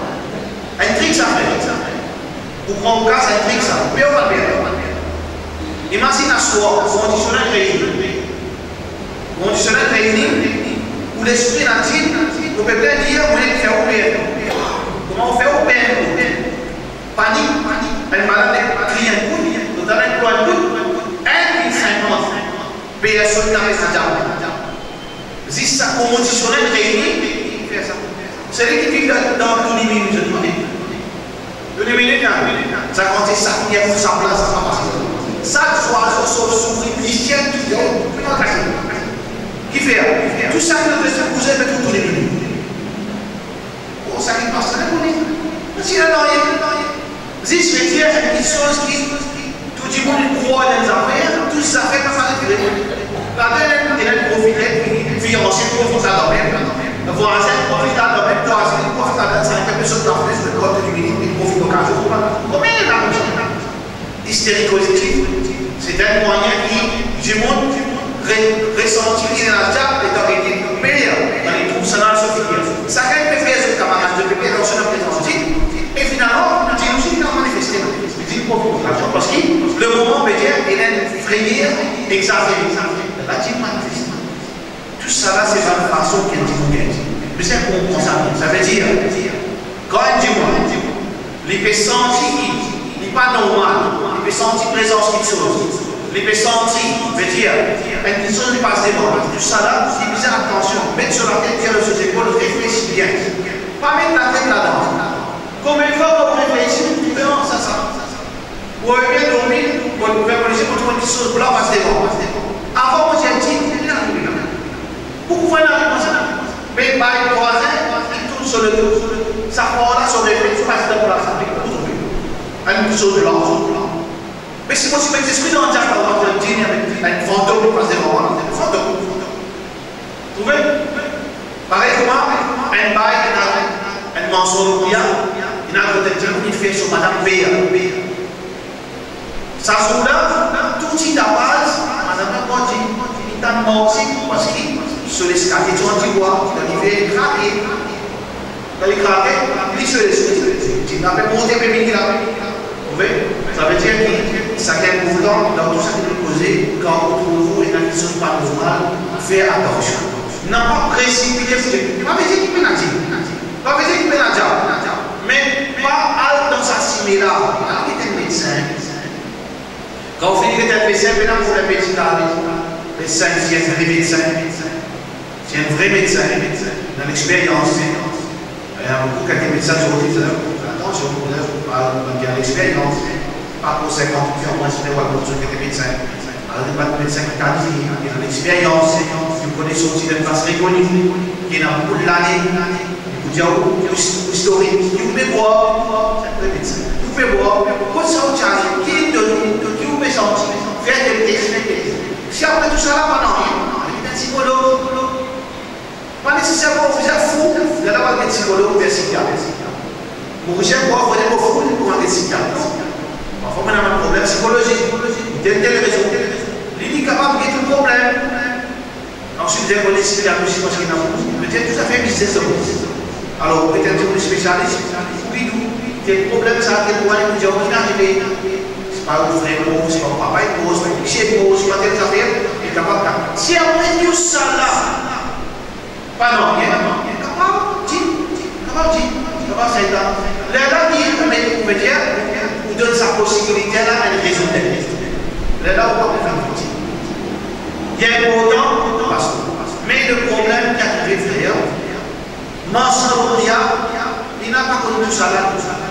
Enn trik sa fer. Ou pran ou kas, enn trik sa. Pe ou pa pe. Imazinn aswar, kondisionel reini. Kondisionel reini, ou lespri ena dir, ou pe plin dir, ou ena fer ou per. Kouma ou fer ou per? Panik, panik. Enn malad, li kriy enn kout, totalman enn kout, enn vil sinkant. Personn napa sa diab. Zis sa kondisionel reini, fer sa. Seki viv dan, dan tou limit, zot kone. Tou limit, sa kan se sa ki pou sa plas, sa pa pase. Sa zwazo, sov, souri, lisiel, tou, tou, tou, tou, kifer? Tou sa ki nou pe bouze, met tou, tou limit. Bon, sa ki pas la, nou kone. Si la, nanye, nanye. Zis, ve dir, enn kiksoz ki, tou dimoun, li krwar dan zafer, tou zafer pa fasil vre. Ladan, ena, ena profite, fianse profit ladan mem, vwazin profit ladan mem, vwazin profit ladan, sa, enn pe sot lafnet, met kont tou limit, li profit lokazion, konbien ena koumsa? Listeri kolektif, se enn mwayin ki dimoun re-, resanti ki ena diab, letan ki li per, dan li Bizin konpran sa, savedir, kan enn dimoun, li pe santi ki li pa normal, li pe santi prezans kiksoz, li pe santi, vedir, enn kiksoz li pas devan, tousala, li bizin atansion, met so latet, tir lor so zepol, reflesi bien. Pa met latet ladan. Konbien fwa ou reflesi, ou trouve an sa, sa. Ou al bien dormi, ou al ouver mo lizie, ou trouv enn kiksoz blan pas devan. Avan mo dir, ti, li arive la. Pou koufer la, koumsa, me bay trwa zin, li tourn so ledo. Sa fwa la, so refleks, pas devan la, sa, li pou trouve. Enn kiksoz blan. Me si mo ti met lespri dan diab, ou dir, enn fantom, pas devan, fantom. Trouve? Parey kouma enn bay, ena enn manso roupiya, ena kote dimoun, li fer so madam per. Sa zour la, tou ti tapaz, madam la grandi, li tann marse, parski so leskalie ti an tirwar, li fer krake. Kan li krake, li so lespri, ti, ti pe monte, pe vini la. Ou trouve? Savedir ki sa ki inportan dan tou sa ki nou koze, kan ou trouv ou ena kiksoz pa normal, fer atansion. Napa presipite pou dir, pa vedir ki pena Bondie, pa vedir ki pena diab, me pa al dan sa simin la, al get enn medsin. Kan ou fini get enn medsin, pena problem medikal, medsin, si enn vre medsin, si enn vre medsin, ena lexperyans. Ena boukou kantite medsin zordi, atansion, pou dir, pa, pa gagn lexperyans, pa pou sinkant an, mwa, si ou al kot enn medsin, al bann medsin ki kalife, ki ena lexperyans, ki kone sorti dan enn plas rekoni, ki ena boukou lane, li pou dir ou, ou, ou istorik, ki ou pe bwar, sa enn vre medsin. Ou pe bwar, kot sa ou ti ale, ki li donn ou, ki ou pe santi, fer tel test, fer tel test. Si apre tousala pa nanye, al get enn sikolog. Pa neseserman ou bizin fou, lerla ou al get sikolog oubien sikiat. Mo bizin bwar, mo fou, mo al get sikiat. Non. Parfwa, mo ena enn problem sikolozik. Tel, tel rezon. Li, li kapav get ou problem. Answit, bizin kone sikiat osi, parski ena boukou, petet tou zafer biznes dan mond. Alor, petet enn spesialis pou gid ou, tel problem sa, tel pwin, pou dir ou ki arive. Sipa ou frer mor, sipa ou papa mor, sipa ou misie mor, sipa tel zafer, li kapav gid. Si apre tousala, pa nanye, kapav dir, kapav dir, kapav Satan. Lerla li, ou met, ou met, ou donn sa posibilite la enn rezon d'être. Lerla ou pa pou fer foti. Li inportan, paster. Me le problem ki arive, frer, manso roupiya, li ena pa konn tousala, tousala.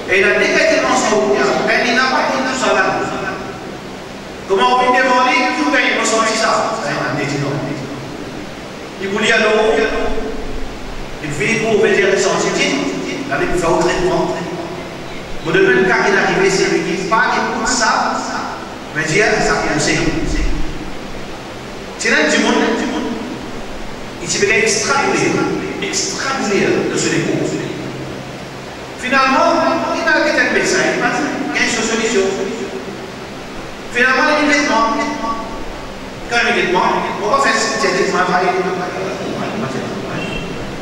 E ena de kalite manso roupiya, enn li ena pa konn tousala, tousala. Kouma ou vinn devan li, ou gagn, mo santi sa. Sa, li dir non. Li pou li alor, li fini pou, vedir, li santi ti, la li pou fer ou tretman. Mo donn enn ka ki arive, se li ki pa ekout sa, vedir, sa konsey. Ti ena enn dimoun, li ti pe gagn extraordiner, extraordiner dan so lekor. Finalman, li al get enn medsin, li pa gagn so solision. Finalman, li vinn get mwa. Kan li vinn get mwa, mo pa fer sipti, li dir mwa,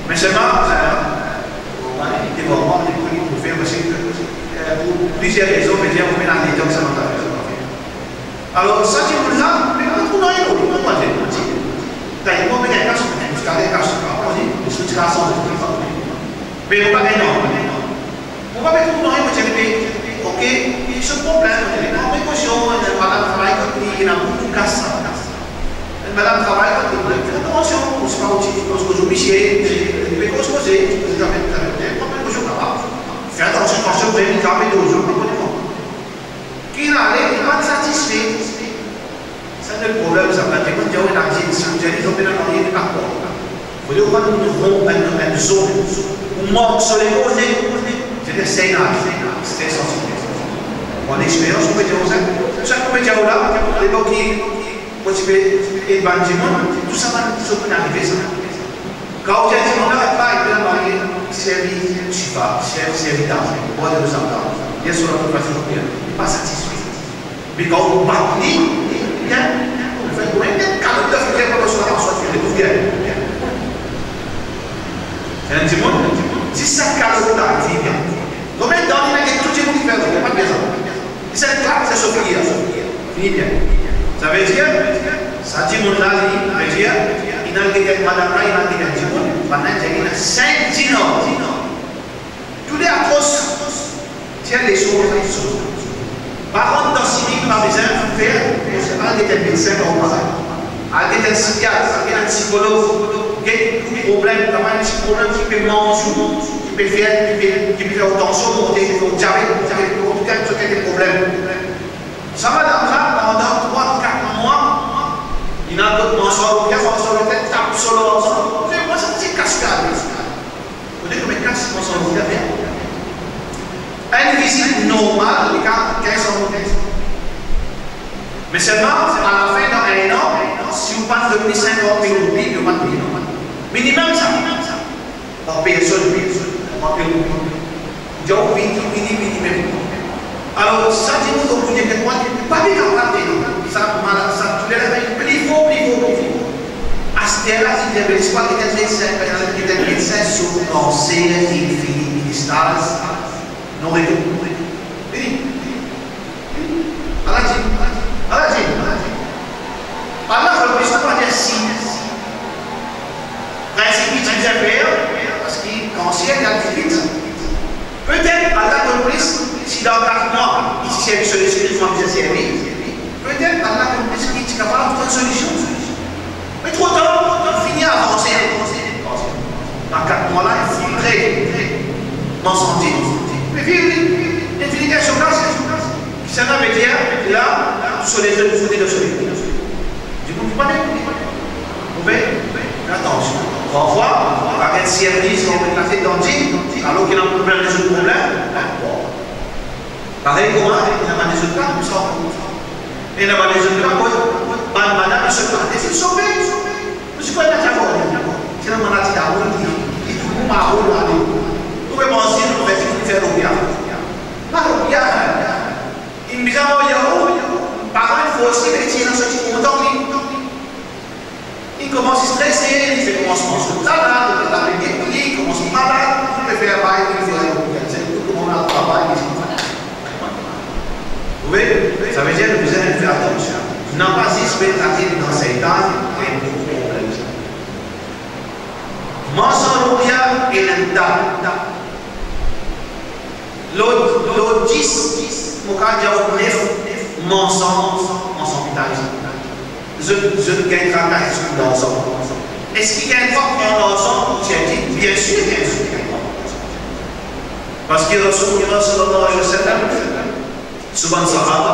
me selman, eh, li devan mwa, li pou, li pou fer, parski, eh, pou plizier rezon, vedir, mo pena letan sa, mo pa fer sa. Alor, sa dimoun la, me mo pa trouv nanye lor li, mo pa dir, mo dir, ta, mo pe gagn kas, mo gagn kas, mo dir, mo ti kas, mo dir, me mo pa gagn nanye. Mo pa pe trouv nanye, mo dir, me, ok, so problem, mo dir, pran prekosion, enn madam travay kot li, ena boukou kas, sa, kas. Enn madam travay kot li, fer atansion, ou sipa ou ti, parski ou misie, li pe koz koze, li pe koz zafer, zafer, pran prekosion, kapav. Fer atansion, parski vremem, li kapav doz, ou pa kone mwa. Ki inn ale, li pa satisfe. Sa enn problem sa, kan dimoun dir ou ena djinn, si ou dir li, zot pena nanye, li pa krwar. Fode ou pran enn ron, enn, enn zon, ou mark so lekor, se, se enn signal, se enn sansibilite. Mo lexperyans, mo pe dir ou sa, sa ki mo pe dir ou la, lepok ki mo ti pe ed bann dimoun, tou sa bann kiksoz finn arive sa. Kan ou dir dimoun la, pa, li pe al marye, servi sipa, servi, servi tam, bwar de zatam, bien sir, latou fasil bien, li pa satisfe. Me kan ou bat li, li bien, ou fer konbien kalot li finn fer pandan so lapanswar, li retrouv bien. Enn dimoun, si sa kalot la, li bien. Konbien dan li ena tou dimoun ki fer, li pa bien sa. Li sa klak, sa so figir. Fini bien. Savedir, sa dimoun la, li, vedir, inn al get madam la, inn al get dimoun, Bann-la dir ena sink dinar. Touletan, tir leson, leson. Pa rant dan simiz, pa bizin fer, al get enn medsin, pa bizin. Al get enn psikiat, al get enn psikolog, get tou problem, kapav enn ti problem ki pe manz ou, ki pe fer, ki pe, ki pe fer ou tansion monte, ki pe fer ou diabe, diabe, antouka, antouka, de problem. Sa madam-la, pandan trwa, kat mwa, li ena kot Mansa Rokia, Mansa Rokia tap so larzan. Me mwa, sa ti kas kale. Kote ki mo kas Mansa Rokia fer? Enn vizit normal, li kav kinz san roupi. Me selman, alafin, dan enn an, si ou pa donn li sinkant mil roupi, li pa donn li. Minimem sa. Par personn, par personn. Dir ou vini, vini, vini mem. Alor, sa dimoun, donk, pou dir ki mwa, pa bien kapav ete, non. Sa, malad, sa, touletan, li pli for, pli for, pli for. Aster-la, li dir, be, lespar ki enn medsin, ki enn medsin, so kanser, li fini, li staz, non retour. Fini. Ala dinn, ala dinn, ala dinn. Allah konn plis, nou pa dir si. Prinsip ki ti bizin fer, parski kanser, li al pli vit. Petet Allah konn plis, si dan kat mwa, li ti servi so lespri, kouma bizin servi. Petet Allah konn plis, li ti kapav trouv enn solision. Me tro tar, fini avanse, avanse, avanse. Dan kat mwa la, li fini tre, tre, marsandin, me fini, li fini gagn so kas. Kisannla vedir, la, so lezot kote dan so lespri. Dimoun ki pa nek. Ou pe, atansion. Parfwa, ou gagn servi, ou pe kase dan dinn, alor ki ena problem, lezot problem. Bon. Parey kouma ena bann lezot ka, koumsa. Ena bann lezot ka, kot bann madam, li sot late, li sove. Mo ti krwar ena diabol. Ti ena maladi diabol, li, li touzour maroul lale. Ou pe panse, nou pe fer, fer lopital. Pa lopital. Inn bizin marye ou, paran inn forse, me ti ena soti kontan li. Li koumans strese, li pe koumans manz lalad, lalad pe depouye, li koumans malad, li pe fer bay, li pe fer, li pe koumans al travay, li... Ou ve, sa vedir nou bizin fer atansion. Nou pa zis met latet dan Satan, e pou problem sa. Mansa Rokia e lenta. Lot, lot dis, mo kapav dir nef mansan, mansan pital. Zot, zot gagn traka, zot larzan. Eski gagn drwa pran larzan pou tir dinn? Biensir, biensir, gagn drwa pran larzan. Parski Rasoulullah sallallahu alayhi wa sallam, so bann sahaba,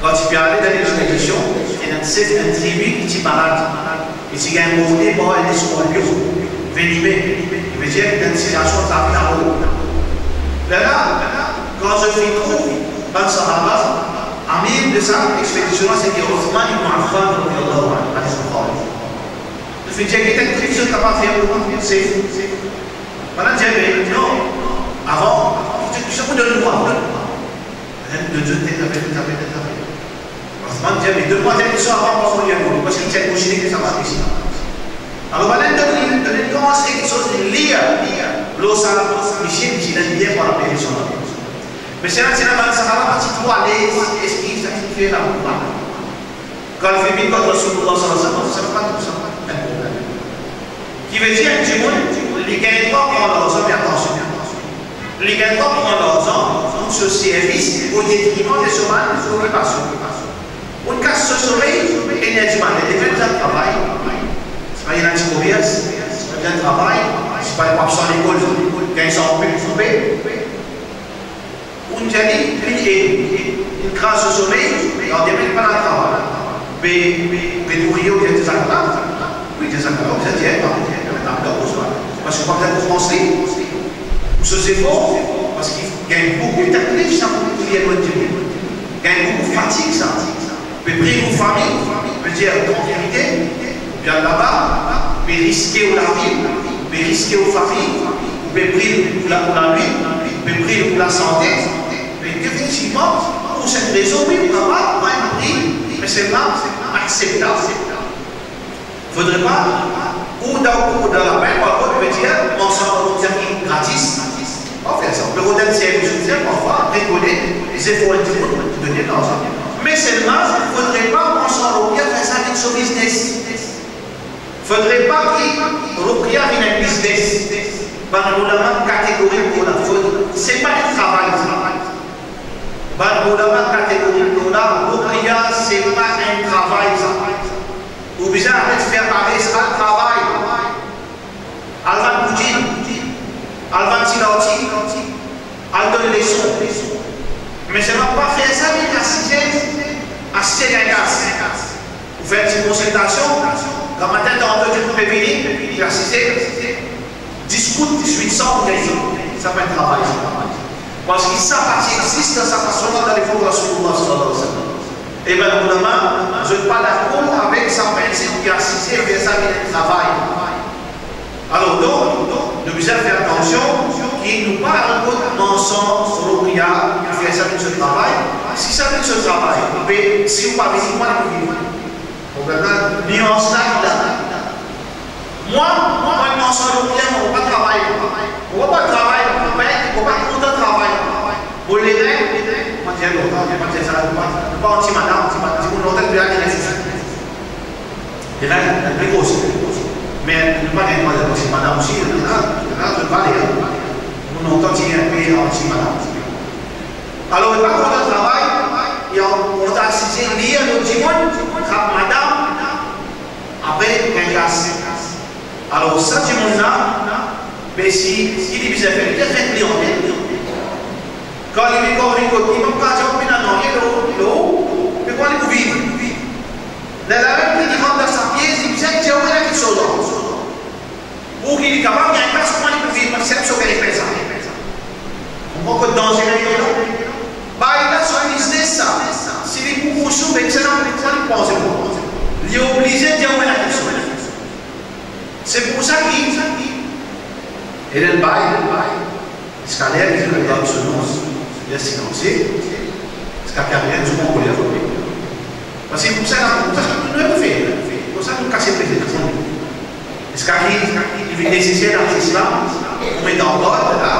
kan ti pe ale dan enn expedision, ena enn sef enn tribi ki ti malad. Li ti gagn morde par enn skorpion venime, ki vedir dan enn sitiasion lavi lamor. Lerla, kan zot finn trouv bann sahaba, amir de sa expedision la, se ti Othman ibn Affan, radiyallahu anhu, hadis Bukhari. Zot finn dir, "Ki enn tribizot kapav fer pou nou?" Se, bann-la dir, "Me non, avan, zot donn nou, donn nou." Enn de zot, enn zot, enn zot, enn zot. Othman dir, "Me donn mwa enn pti avan, pa mwa, parski ti ena enn bousilik ki ti pe isi." Alor, bann-la donn li, donn li, koumans kiksoz, li lir, lir. Lor sa, misie, misie, li ena bien pou apel son lavi. Me sela, sela, bann sahaba pa ti tro alez, eski sa ki fer la ou pa. Kan li finn vinn kot Rasoulullah sallallahu alayhi wa sallam, sa pa tou sa, enn problem. Ki vedir enn dimoun, li gagn drwa pran larzan, me atansion, li gagn drwa pran larzan pou so servis o detriman de so bann okipasion. Ou kas so somey, enerzi matin, depi ou bizin travay, si pa ena ti komers, si pa bizin travay, si pa ou absan lekol, gagn san roupi, ou pe Ou dir li, li, li kraz so somey, dan demin li pa al travay. Be, be, be, ou dir, ou dir, sa la, ou dir, sa la, ou dir, pa, pa, pa, pa, pa, pa, pa, parski ou pa bizin konpans li, ou so zefor, parski gagn boukou taklif sa pou, pou li elwegn Bondie. Gagn boukou fatig sa. Pe priv ou fami, pe dir, trankilte, ou pe al laba, pe riske ou lavi, pe riske ou fami, ou pe priv ou la, ou lalwin, pe priv ou lasante, me definitivman, pou sert rezon, wi, ou kapav pa enn pri, me selman akseptab. Fodre pa ou dan, ou dan lapenn, parfwa, pe dir, manz sa, manz sa ki gratis. Pa fer sa. Ou pe rod enn servis, ou dir, parfwa, rekonet zefor dimoun, ou donn li larzan. Me selman, fodre pa manz sa, ou bien fer sa vinn so biznes. Fodre pa ki Rokia ena biznes. Bann oulama kategori lor la, se pa enn travay sa. Bann oulama kategori lor la, ruqya se pa enn travay sa. Ou bizin aret fer pares, al travay. Al vann poudin, al vann ti larti, al donn leson. Me selman pa fer sa vinn asize, asize gagn kas. Ou fer enn ti konsiltasion, gramatin tanto dimoun pe vini, li asize, dis kout, diswit san pou gagne. Sa pa enn travay sa. Parski sa pa ti existe dan sa fason la dan lepok Rasoulillah sallallahu alayhi wa sallam. E bann oulama, zot pa dakor avek sa prinsip ki asize fer sa vinn enn travay. Alor donk, nou bizin fer atansion ki nou pa al kot mansonz, ruqya, ki fer sa vinn so travay. Si sa vinn so travay, be si ou pa vini, kouma li pou vini? Ou konpran nians la ki la. Mwa, mwa, mwa, mwa, sa, lo kler, mo pa travay. Mo pa travay, mo pa, mo pa kontan travay. Mo ler, mo dir, non, mo dir sa, mo pa, mo pa anti madam, anti madam, dimoun lontan, li pe al ena sousi. Ena, li pe koze. Me nou pa gagn drwa anti madam osi, ena, ena, zot pa ler. Dimoun lontan ti enpe anti madam. Alor, li pa kontan travay, li kontan asize, lir, lot dimoun, trap madam, apre gagn kas. Alor, sa dimoun la, be si, ki li bizin fer, li bizin fer kliantel. Kan li vinn, kan li vinn kot li, pa dir, "Ou pena nanye lor, lor, me kouma li pou viv?" Lerla mem ki li rant dan sa pies, li bizin dir, "Ou ena kiksoz lor." Pou ki li kapav gagn kas, kouma li pou viv, parski se so gagn-pen sa. Ou konpran kot danze la ete la? Bay la so biznes sa. Si li pou koumans, be sa la, kouma li panse pou li oblize dir, "Ou ena kiksoz." Se pou sa ki, ena enn bay, ziska ler ki zot gard so non, ler silanse, ziska ki arienn, zot pa koule avek li. Parski koumsa, koumsa ki nou fer, koumsa nou kas pete dimoun. Ziska ki, ki vinn neseser dan Islam, pou met an gard la,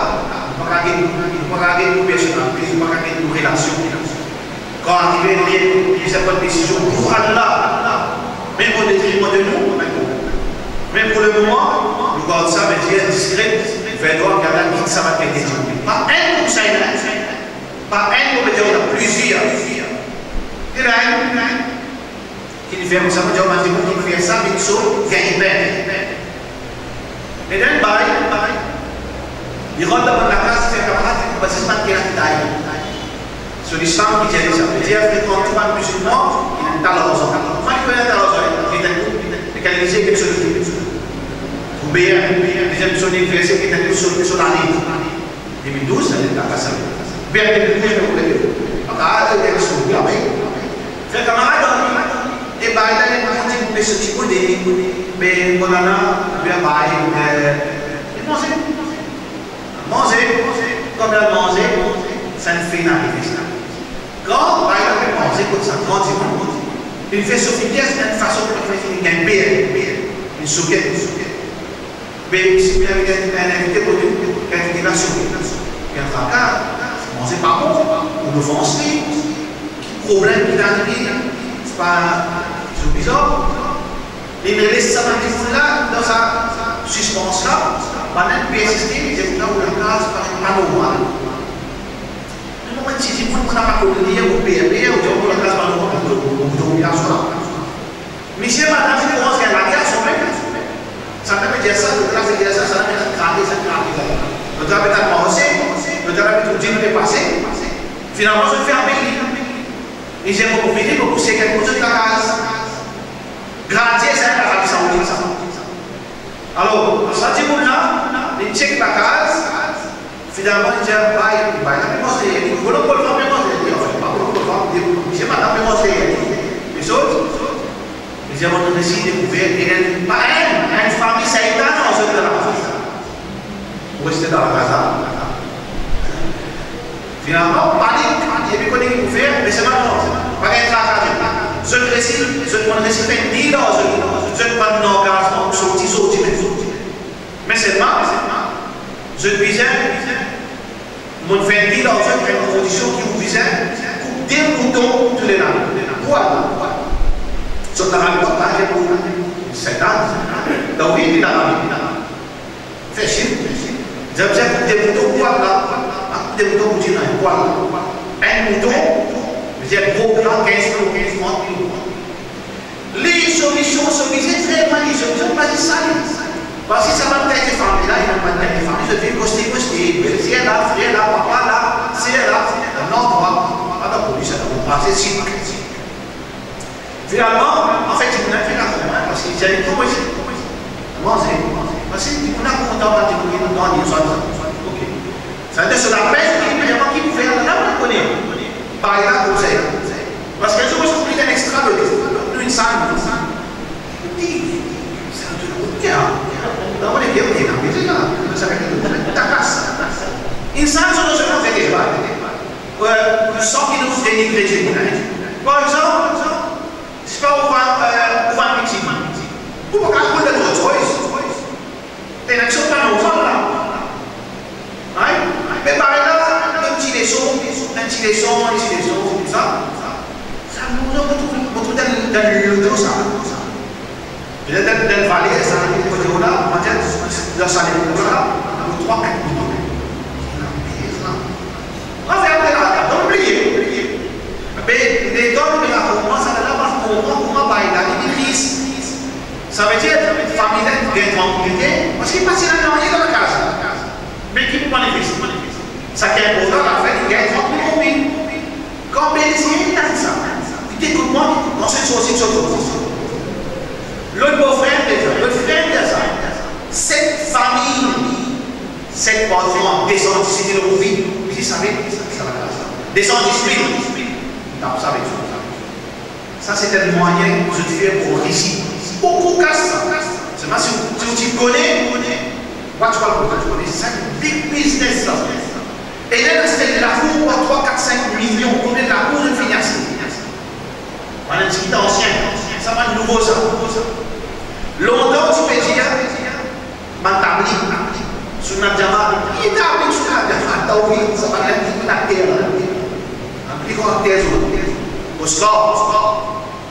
nou pa kapav, nou pa kapav gagn nou personalite, nou pa kapav gagn nou relasion. Kan arive ler, li bizin pran desizion pou Allah, mem o detriman de nou, me pou lemoman, nou gard sa, me dir, diskre, fer drwa, gard la, gid sa, va gete dir. Pa enn koumsa, ena, pa enn, mo pe dir, ena plizier. Ena enn, ki li fer koumsa, mo dir, bann dimoun ki fer sa, vinn so gagn-pen. Ena enn bay, li rant dan bann lakaz, li fer kamarad, li pa zis bann ki ena ki tay. So lislam ki dir li sa, li dir, frekant tou bann mizilman ki ena ta larzan. Kouma li kone ta larzan, li gete tou, li kalkil ki so, oubien, deziem so aniversar, gete tou so, so lane. Demi douz, sa, li ta kas sa. Oubien demi douz, mo konnen pa. Apa, li gagn so, la, me, fer kamarad, e bay la, li pou dir, me so ti kote, me mo nana, oubien bay, eh, li manze. Manze, kouma manze, sa inn finn arive sa. Kan bay la pe manze kot sa gran dimoun, li fer so figir enn fason pou fer finn gagn pe, li souke, li souke. Be si ou invite enn invite kot ou, invite la souke, li antre lakaz, manze pa bon, ou ofans li, ki problem ki arive, se pa, se bizar. Li les sa bann dimoun la dan sa sispans la, bann-la persiste, li dir, "Ou lakaz pa, pa normal." Mwa, enn ti dimoun, mo napa konn li, mo pe, pe, ou dir, "Ou lakaz pa normal, ou, ou, ou, ou, ou, ou." Misie, madam, li koumans gagn lager, son mem. Sa pe dir sa, lot la pe dir sa, sa pe krake, sa krake. Lot la pe al marse, lot la pe trouv dimoun pe pase. Finalman, zot ferme li. Li dir, "Mo pou vini, mo pou sey gagn pou zot lakaz." Gradie sa, Arabi Saoudit sa. Alor, sa dimoun la, li chek lakaz, finalman, li dir, "Bay, bay la pe manze, li volonte pou li fam pe manze, li, anfin, pa volonte pou li fam, li, li dir, madam pe manze, li, li sot." Li dir, "Mo resi dekouver, ena pa enn, enn fami Seytan dan zot lakaz." Pou reste dan lakaz la. Finalman, panik, li pa kone ki pou fer, me se pa non, pa gagn traka. Zot resi, zot, monn resi fer enn deal ar zot, zot bann langazman pou sorti, sorti mem. Me selman, zot bizin, monn fer enn deal ar zot, enn kondision ki ou bizin koup de mouton tou le lane. Pou al. Zot nana pou pa gagn pou Seytan. Donk, wi, li nana. Fasil, fasil. Zot bizin koup de mouton pou pwal la, koup de mouton pou tir enn pwal la. Enn mouton, bizin gro plan, kinz kilo, kinz, trant kilo. Li, so mision, so bizin, tre bien, li, so bizin, pa dir sa, li. Parski sa bann tet de fami la, li bann tet de fami, zot viv koste koste, bel ser la, frer la, papa la, ser la, dan landrwa. Alor pou li, sa pa pase, si. Finalman, anfet, dimoun la finn konpran, parski li dir, "Kouma isi, kouma isi, manze, manze." Parski dimoun la kontan, pa dimoun ki kontan, li, swa dizan. Ok. Sa vedir, so lapes, li, li, ki pou fer la, la, pa kone. Parey la, konsey. Parski enn zour, mo ti pou li enn extra, nou, enn sann, enn sann. Li dir, "Sa, nou, nou, nou, dan mo leker, ok, non, me se la, sa, sa, takas." Enn sann, so, so, so, euh, san ki nou denigre dimoun, hein. Par exanp, si pa ou vann, euh, ou vann pikin, ou pa kapav koul dan Rolls Royce. Ena ki sort bann zanfan la. Hein? Me parey la, enn ti leson, enn ti leson, enn ti leson, koumsa. Sa, nou, nou, nou trouv, nou trouv dan, dan loto sa. Li dan, dan, dan vale sa, kote ou la, nou dir, dan sa letan la, nou trwa, kat mouton. Ena pli sa. Afer de la, nou bliye, bliye. Me letan nou pe rakonte sa la, nou konpran kouma bagay la, li vinn tris. Savedir, fami la gagn trankilite, parski pa ti ena nanye dan lakaz. Me ki pou manifeste? Sa ki inportan, lafer li gagn trankilite. Kan Belize inn tann sa, li ekout mwa, kan so sorti, so sorti. Lot bofrer, lot frer, sa. Set fami, set parti, de san diz mil euro vi, li save, sa, sa, sa. De san diz mil, li tap save, sa. Sa, se enn mwayin ki zot fer pou anrisi. Boukou kas sa. Selman si, si ou ti kone, what, what, what, what, sa, big business sa. E la, aste lakour, trwa, kat, sink milion, konbien lakour zot finn aste? Bann ti ansien, sa bann nouvo sa. Lontan, ti pe dir, bann tabli, sou Nadiama, li tabli sou Nadiama, ta ouvi, sa bann la ki pou ater la. Bann pli gran ater zot. Oscar, Oscar.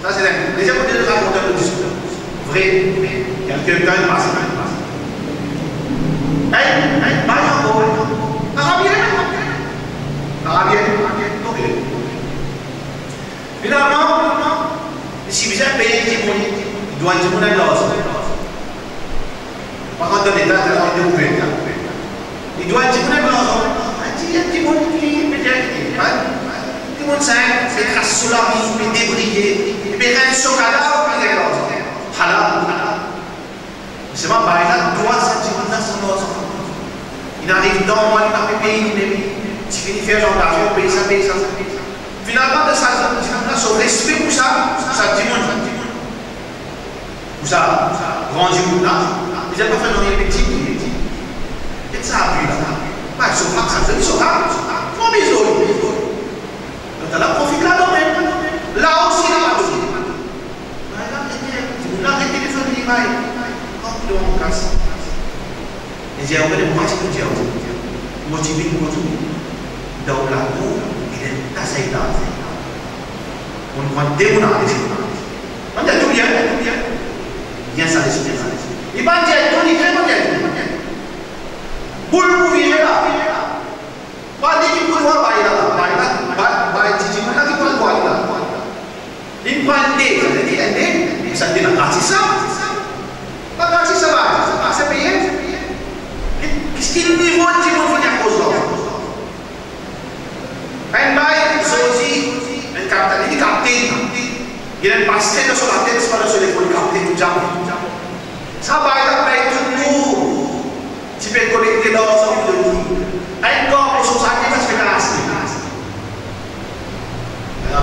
Sa, se la. Deziem kote, nou rakont nou diskouter. Vre, kelke tan pase. Hey, hey, bay ankor. Arabien, Arabien. Ok. Finalman, si bizin pey dimoun, li dwa dimoun enn larzan. Pa rant dan deta, la, li ouver la. Li dwa dimoun enn larzan. Li dir dimoun ki petet, pa, dimoun sa, pe tras so lavi, pe debriye, pe rann so kadav, pe gagn larzan. Halal, halal. Selman, bagay la, dwa sa dimoun la, so larzan. Li ariv dan mwa, li pa pe pey limem. Ti fini fer zangazman, pey sa, pey sa, pey sa. Finalman, dan sa, sa dimoun la, so respe pou sa, pou sa dimoun. Pou sa, pou sa gran dimoun la, li pa fer nanye peti, peti. Get sa abi la. Pa so hak, sa, so hak. Fami zoli, fami zoli. Lerla profit ladan mem. La osi, la pa done. Ba la, ebien, dimoun la ret telefone li, bay. Kan pou donn kas. Li dir, "Ou kone mwa, ti pou dir, mo ti vinn kot ou, dan ou lakour, ena enn ta seytan. Mo pran de moun ale." Mo dir, "Tou bien, tou bien." Bien sa lespri, sa lespri. Li pa dir tou, li dir, mo dir tou. Boul pou vire la. Pa li ki pou dwa bay la, bay la, bay, bay ti dimoun la ki pou dwa la. Li pran de, sa ve dir enn de, sa te ena gratis la. Pa gratis sa, pa, sa pa se peye. Ki, ki nivo dimoun finn akoz la? Enn bay, zordi, enn kapte, li kapte. Li ena enn paste dan so latet, pa dan so lepol, li kapte tou dimoun. Sa bay la, bay tou dimoun. Ti pe kolekte larzan pou li. Enn kar porsion sale, pa ti pe kapav aste.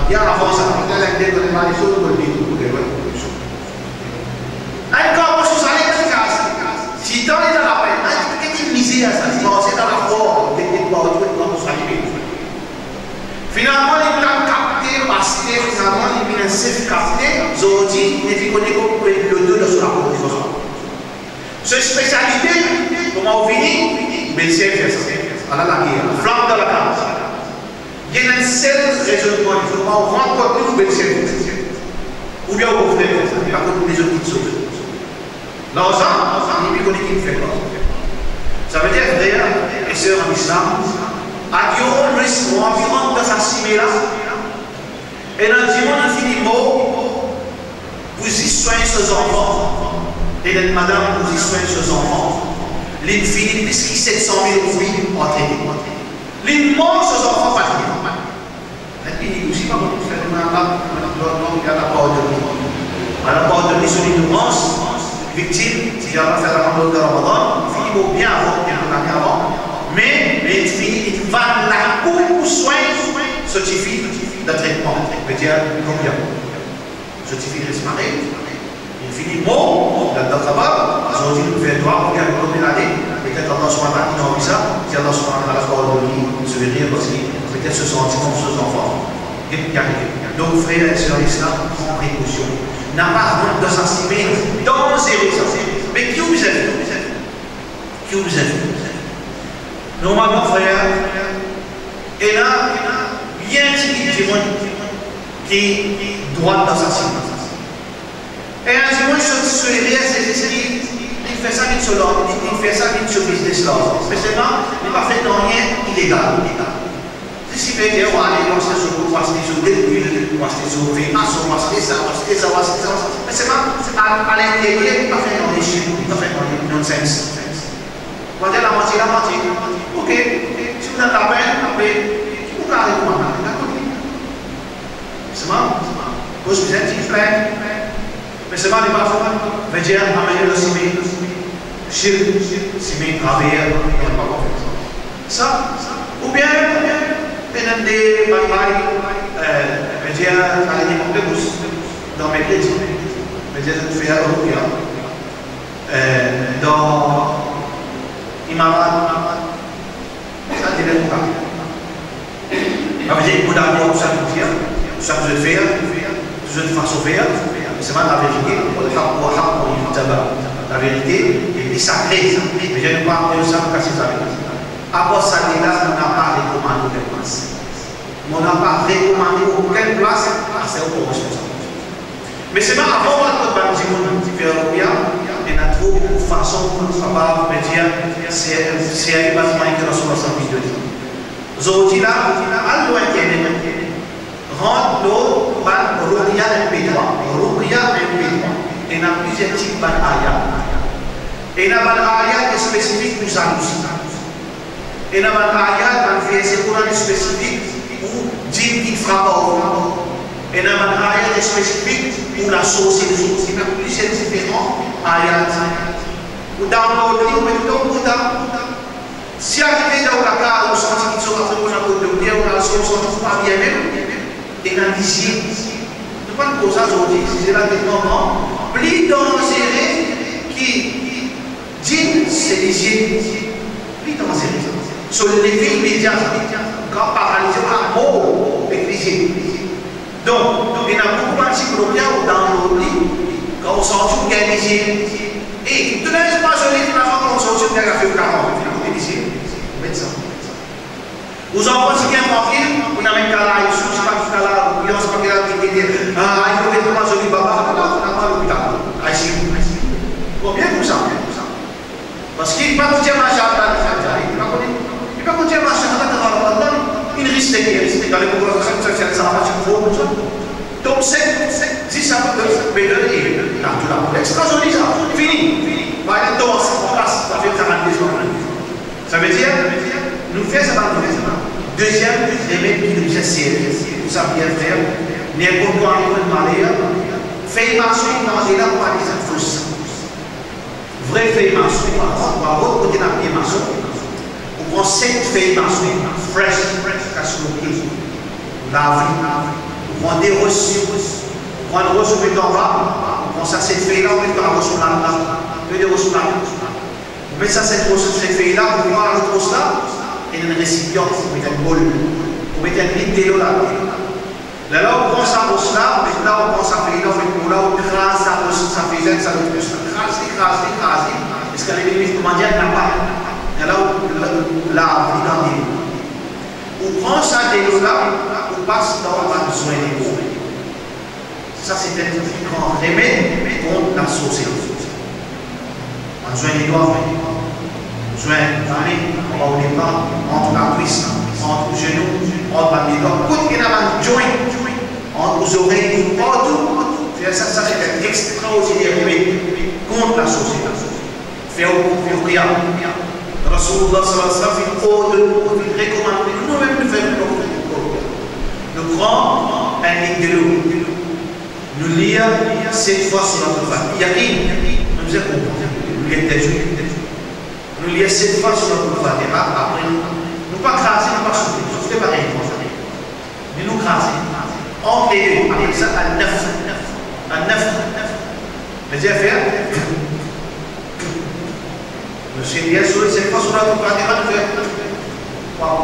Bien avan sa, ena enn de kone mari so, pou li tou, pou li, wi. Enn kar porsion sale, pa ti pe kapav aste. Sitan li dan lapenn, enn ki, ki mizer sa, li panse dan lafor, li, li, li, li, li, li, li, li, li, Finalman, li vinn kapte, paste, finalman, li vinn enn sef kapte, zordi, li vinn kone kouma pou met lodo dan so laport. So spesialite, kouma ou vini, ou bel servi sa. Ala lager, flam dan lakaz. Li ena enn sel rezonnman, kouma ou rant kot li, ou bel servi. Oubien ou bofrer koumsa, li pa konn lezot ki sot. Larzan, li, li kone ki fer larzan. Frer e ser an Islam, at your own risk, ou anvi rant dan sa sime la. Ena dimoun fini mor pou zis swegn so zanfan, ena enn madam pou zis swegn so zanfan, li fini plis ki set san mil roupi antrene. Li mor, so zanfan pa li. Epi li osi pa konn fer nou la, la, la, la, la pardonn li. Ala pardonn li so linourans, viktim, ti al fer Ramadan, fini mor bien avan, kelke lane avan. Me, me li fini, li vann lakou pou swegn so tifi dan tretman, vedir, koumsa. So tifi res mare, li fini mor, li al dan kabr, zordi nou fer dwa, oubien nou kontign ale, petet Allah Subhanahu wa Ta'ala inn anvi sa, si Allah Subhanahu wa Ta'ala pardonn li, so errer, parski petet so santiman pou so zanfan. Get ki arive. Donk, frer e ser an Islam, pran prekosion. Napa rant dan sa sime danzere sa. Me ki ou bizin fer? Ki ou bizin fer? Normalman, frer, ena bien tini dimoun ki drwat dan sa sime. Ena dimoun so, so errer, se zis ki li fer sa vinn so lavi, li, li fer sa vinn so biznes larzan. Me selman, li pa fer nanye ilegal. Zis li fer, ou ale, ou aste so, ou aste so delwil, ou aste so vemason, ou aste sa, ou aste sa, ou aste sa, ou aste sa. Me selman, a, a linteryer, li pa fer nanye shirk, li pa fer nanye nonsense. Ou dir lamanti, lamanti. Ok, si ou ena lapenn, apre, ki ou kapav rekomann? Dakor. Selman, koz bizin ti plin. Me selman li pa fer, vedir, amenn li dan sime shirk, sime traver, li pa konfyans. Sa, oubien, ena de bann bay, eh, vedir, ale nenport bous, dan merkredi, vedir, zot fer ruqya. Eh, dan Imarat, sa ti ena tou sa. Savedir, mo dakor tou sa ki dir, tou sa ki zot fer, tou zot fason fer, se pa laverite, wal haqqu ahaqqu an yuttaba. Laverite, li pli sakre, me nou pa aprann sa pou kas laverite. Apar sa, li la, mo napa rekomann okenn plas. Mo napa rekomann okenn plas, aster ou pran responsabilite. Me selman avan mo al kot bann dimoun ki fer ruqya, ena tro fason pou nou kapav, vedir, se, se bann mwayin ki Rasoul sallallahu alayhi wa sallam donn. Zordi la, al lor internet, rant lor bann ruqya M P trois, ruqya M P trois. Ena plizier tip bann ayat. Ena bann ayat spesifik pou zalouzi. Ena bann ayat, bann verse Koran spesifik pou dinn ki frap ou. Ena bann ayat spesifik pou lasorseri. Ena plizier diferan ayat. Ou download li, ou met dan ou portab. Si arive dan ou lakaz, ou santi ki to apre ou al kot dokter, ou al santi ou pa bien mem, ena lizie. Nou pa koz sa zordi, lizie la telman gran, pli danzere ki dinn, se lizie. Pli danzere. So leve imedia, kan paralize, ou mor ek lizie. Donk, ena boukou bann psikolog ki ou download li, kan ou santi ou gagn lizie. E, tou ler pa zoli, tou ler kan ou santi ou gagn lizie, ou kapav, ou lizie. Ou met sa. Ou zanfan ti bien trankil, ou amenn kala, ou sou, pa ki kala, ou bien, pa ki kala, ki, ki, ki, ah, li trouve tro zoli, baba, ah, ah, ah, lopital. Ah, isi. Konbien koumsa? Parski li pa konn dir masa la, li pa konn, li pa konn dir masa la, kan ou al dan, li risk, risk, dan le mouvman sa, sa, sa, sa, sa, sa, sa. Donk, se, se, si sa pe, pe donn, la, tou la, extra zoli sa, fini. Ba, li dan sa, plas, sa fer karant-de zan. Savedir, nou fer sa, nou fer sa. Deziem remed ki nou bizin servi, pou sa bien fer, ninport ki nou ena maler, fey mason, manze la, pa bizin fos. Vre fey mason, par egzanp, ou al kot enn pie mason, ou pran set fey mason, fresh, kas lor pie, ou lav li, ou pran de ros, ou pran enn ros, ou met anba, ou pran sa set fey la, ou met lor ros plat la, de ros plat. Ou met sa set ros, set fey la, ou pran lot ros la, e enn resipian, ou met enn bol, ou met enn lit delo ladan. Lerla ou pran sa ros la, ou met la, ou pran sa fey la, ou met lor la, ou kraz sa ros, sa fey la, sa lot ros la, kraz li, kraz li, kraz li, ziska li vinn, kouma dir, napa. Lerla ou, la, ou lav li dan delo. Ou pran sa delo la, ou pas dan bann zwin delo. Sa se enn gran remed kont lasorseri. Bann zwin delo. Zwin, zame, anba ou lepa, ant ou lakwis, ant ou zenou, ant bann ledwa, kot ena bann joint, ant ou zorey, partou. Fer sa, sa se enn extraordiner remed kont lasorselri. Fer ou ruqya. Rasoulullah sallallahu alayhi wa sallam finn ordonn, finn rekomann nou, nou mem nou fer nou ruqya. Nou pran enn lit delo, nou lir set fwa Souratul Fatiha. Yakin, nou bizin konpran. Nou lir tezwid, nou lir set fwa Souratul Fatiha, apre nou, nou pa kraze, nou pa souple, souple pa enn fwa. Me nou kraze. Ant le de, apel sa an-nafkh. An-nafkh. Vedir fer. Nou lir set fwa Souratul Fatiha, nou fer. Waw.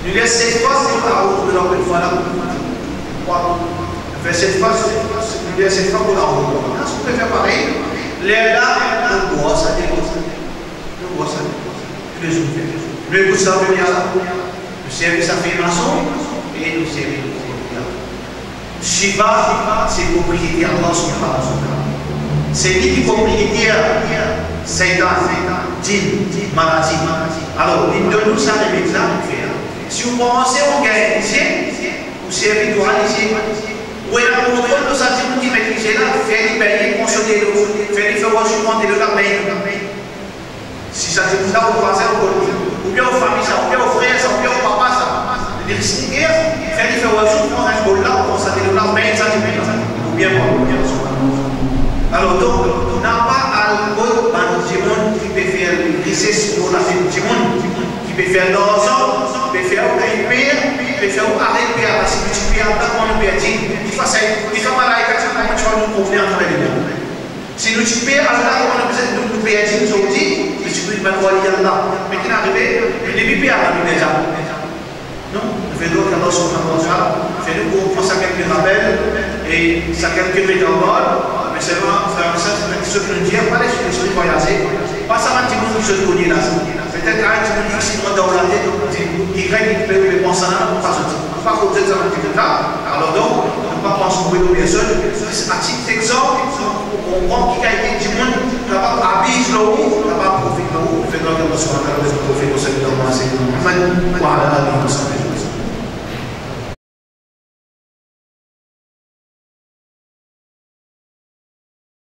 Nou lir set fwa Qul a'udhu bi rabbil falaq. Waw. Nou fer set fwa, nou lir set fwa Qul a'udhu. Eski nou pe fer parey? Lerla, nou bwar sa delo. Nou bwar sa delo. Toulezour nou fer. Nou ekout sa, nou lir la. Nou servi sa fer mason e nou servi nou kor. Shifa, se propriete Allah subhanahu wa ta'ala. Se li ki propriete Seytan, djinn, maladi. Alor, li donn nou sa remed la pou fer. Si ou panse ou gagn lizie, ou servi dwa lizie. Ou ena kontrol lor sa dimoun ki met lizie la, fer li begne, pran so delo, fer li fer wazou, pran delo la, begne. Si sa dimoun la, ou vwazin, ou kot li, oubien ou fami sa, oubien ou frer sa, oubien ou papa sa, li riske ger, fer li fer wazou, pran enn bol la, pran sa delo la, begne sa dimoun la. Oubien pran, oubien pran. Alor donk, napa al kot bann dimoun ki pe fer rises lor latet dimoun, ki pe fer larzan, ki pe fer ou gagn per, ki pe fer ou aret per, parski nou ti pe al la, kouma nou perdi, li fas, li fas malaika ti pe kouma ti pe nou provni atraver lemond. Si nou ti pe al la, kouma nou bizin, nou, nou perdi, nou zordi, nou ti pe bann wali Allah. Me ki'nn arive, nou nepli pe al la, nou deza. Non, nou fer dwa ki Allah subhanahu wa ta'ala fer nou konpran sa kelke rapel e sa kelke metafor, me selman, frer ek ser, sa ki zot nou dir, pa les lespri vwayaze, pa sa bann dimoun ki zot kone la. Petet enn dimoun X, li rant dan ou latet, dimoun Y, li pe, li pe pans sa la, pa zot. Pa koz sa bann dimoun la. Alor donk, nou pa pans move lor personn, zis a tit degzanp, pou konpran ki kalite dimoun kapav abiz lor ou, kapav profit lor ou, fer dwa ki Allah subhanahu wa ta'ala fer nou profit lor sa ki dan Muhammad wa ala alihi wa sahbihi.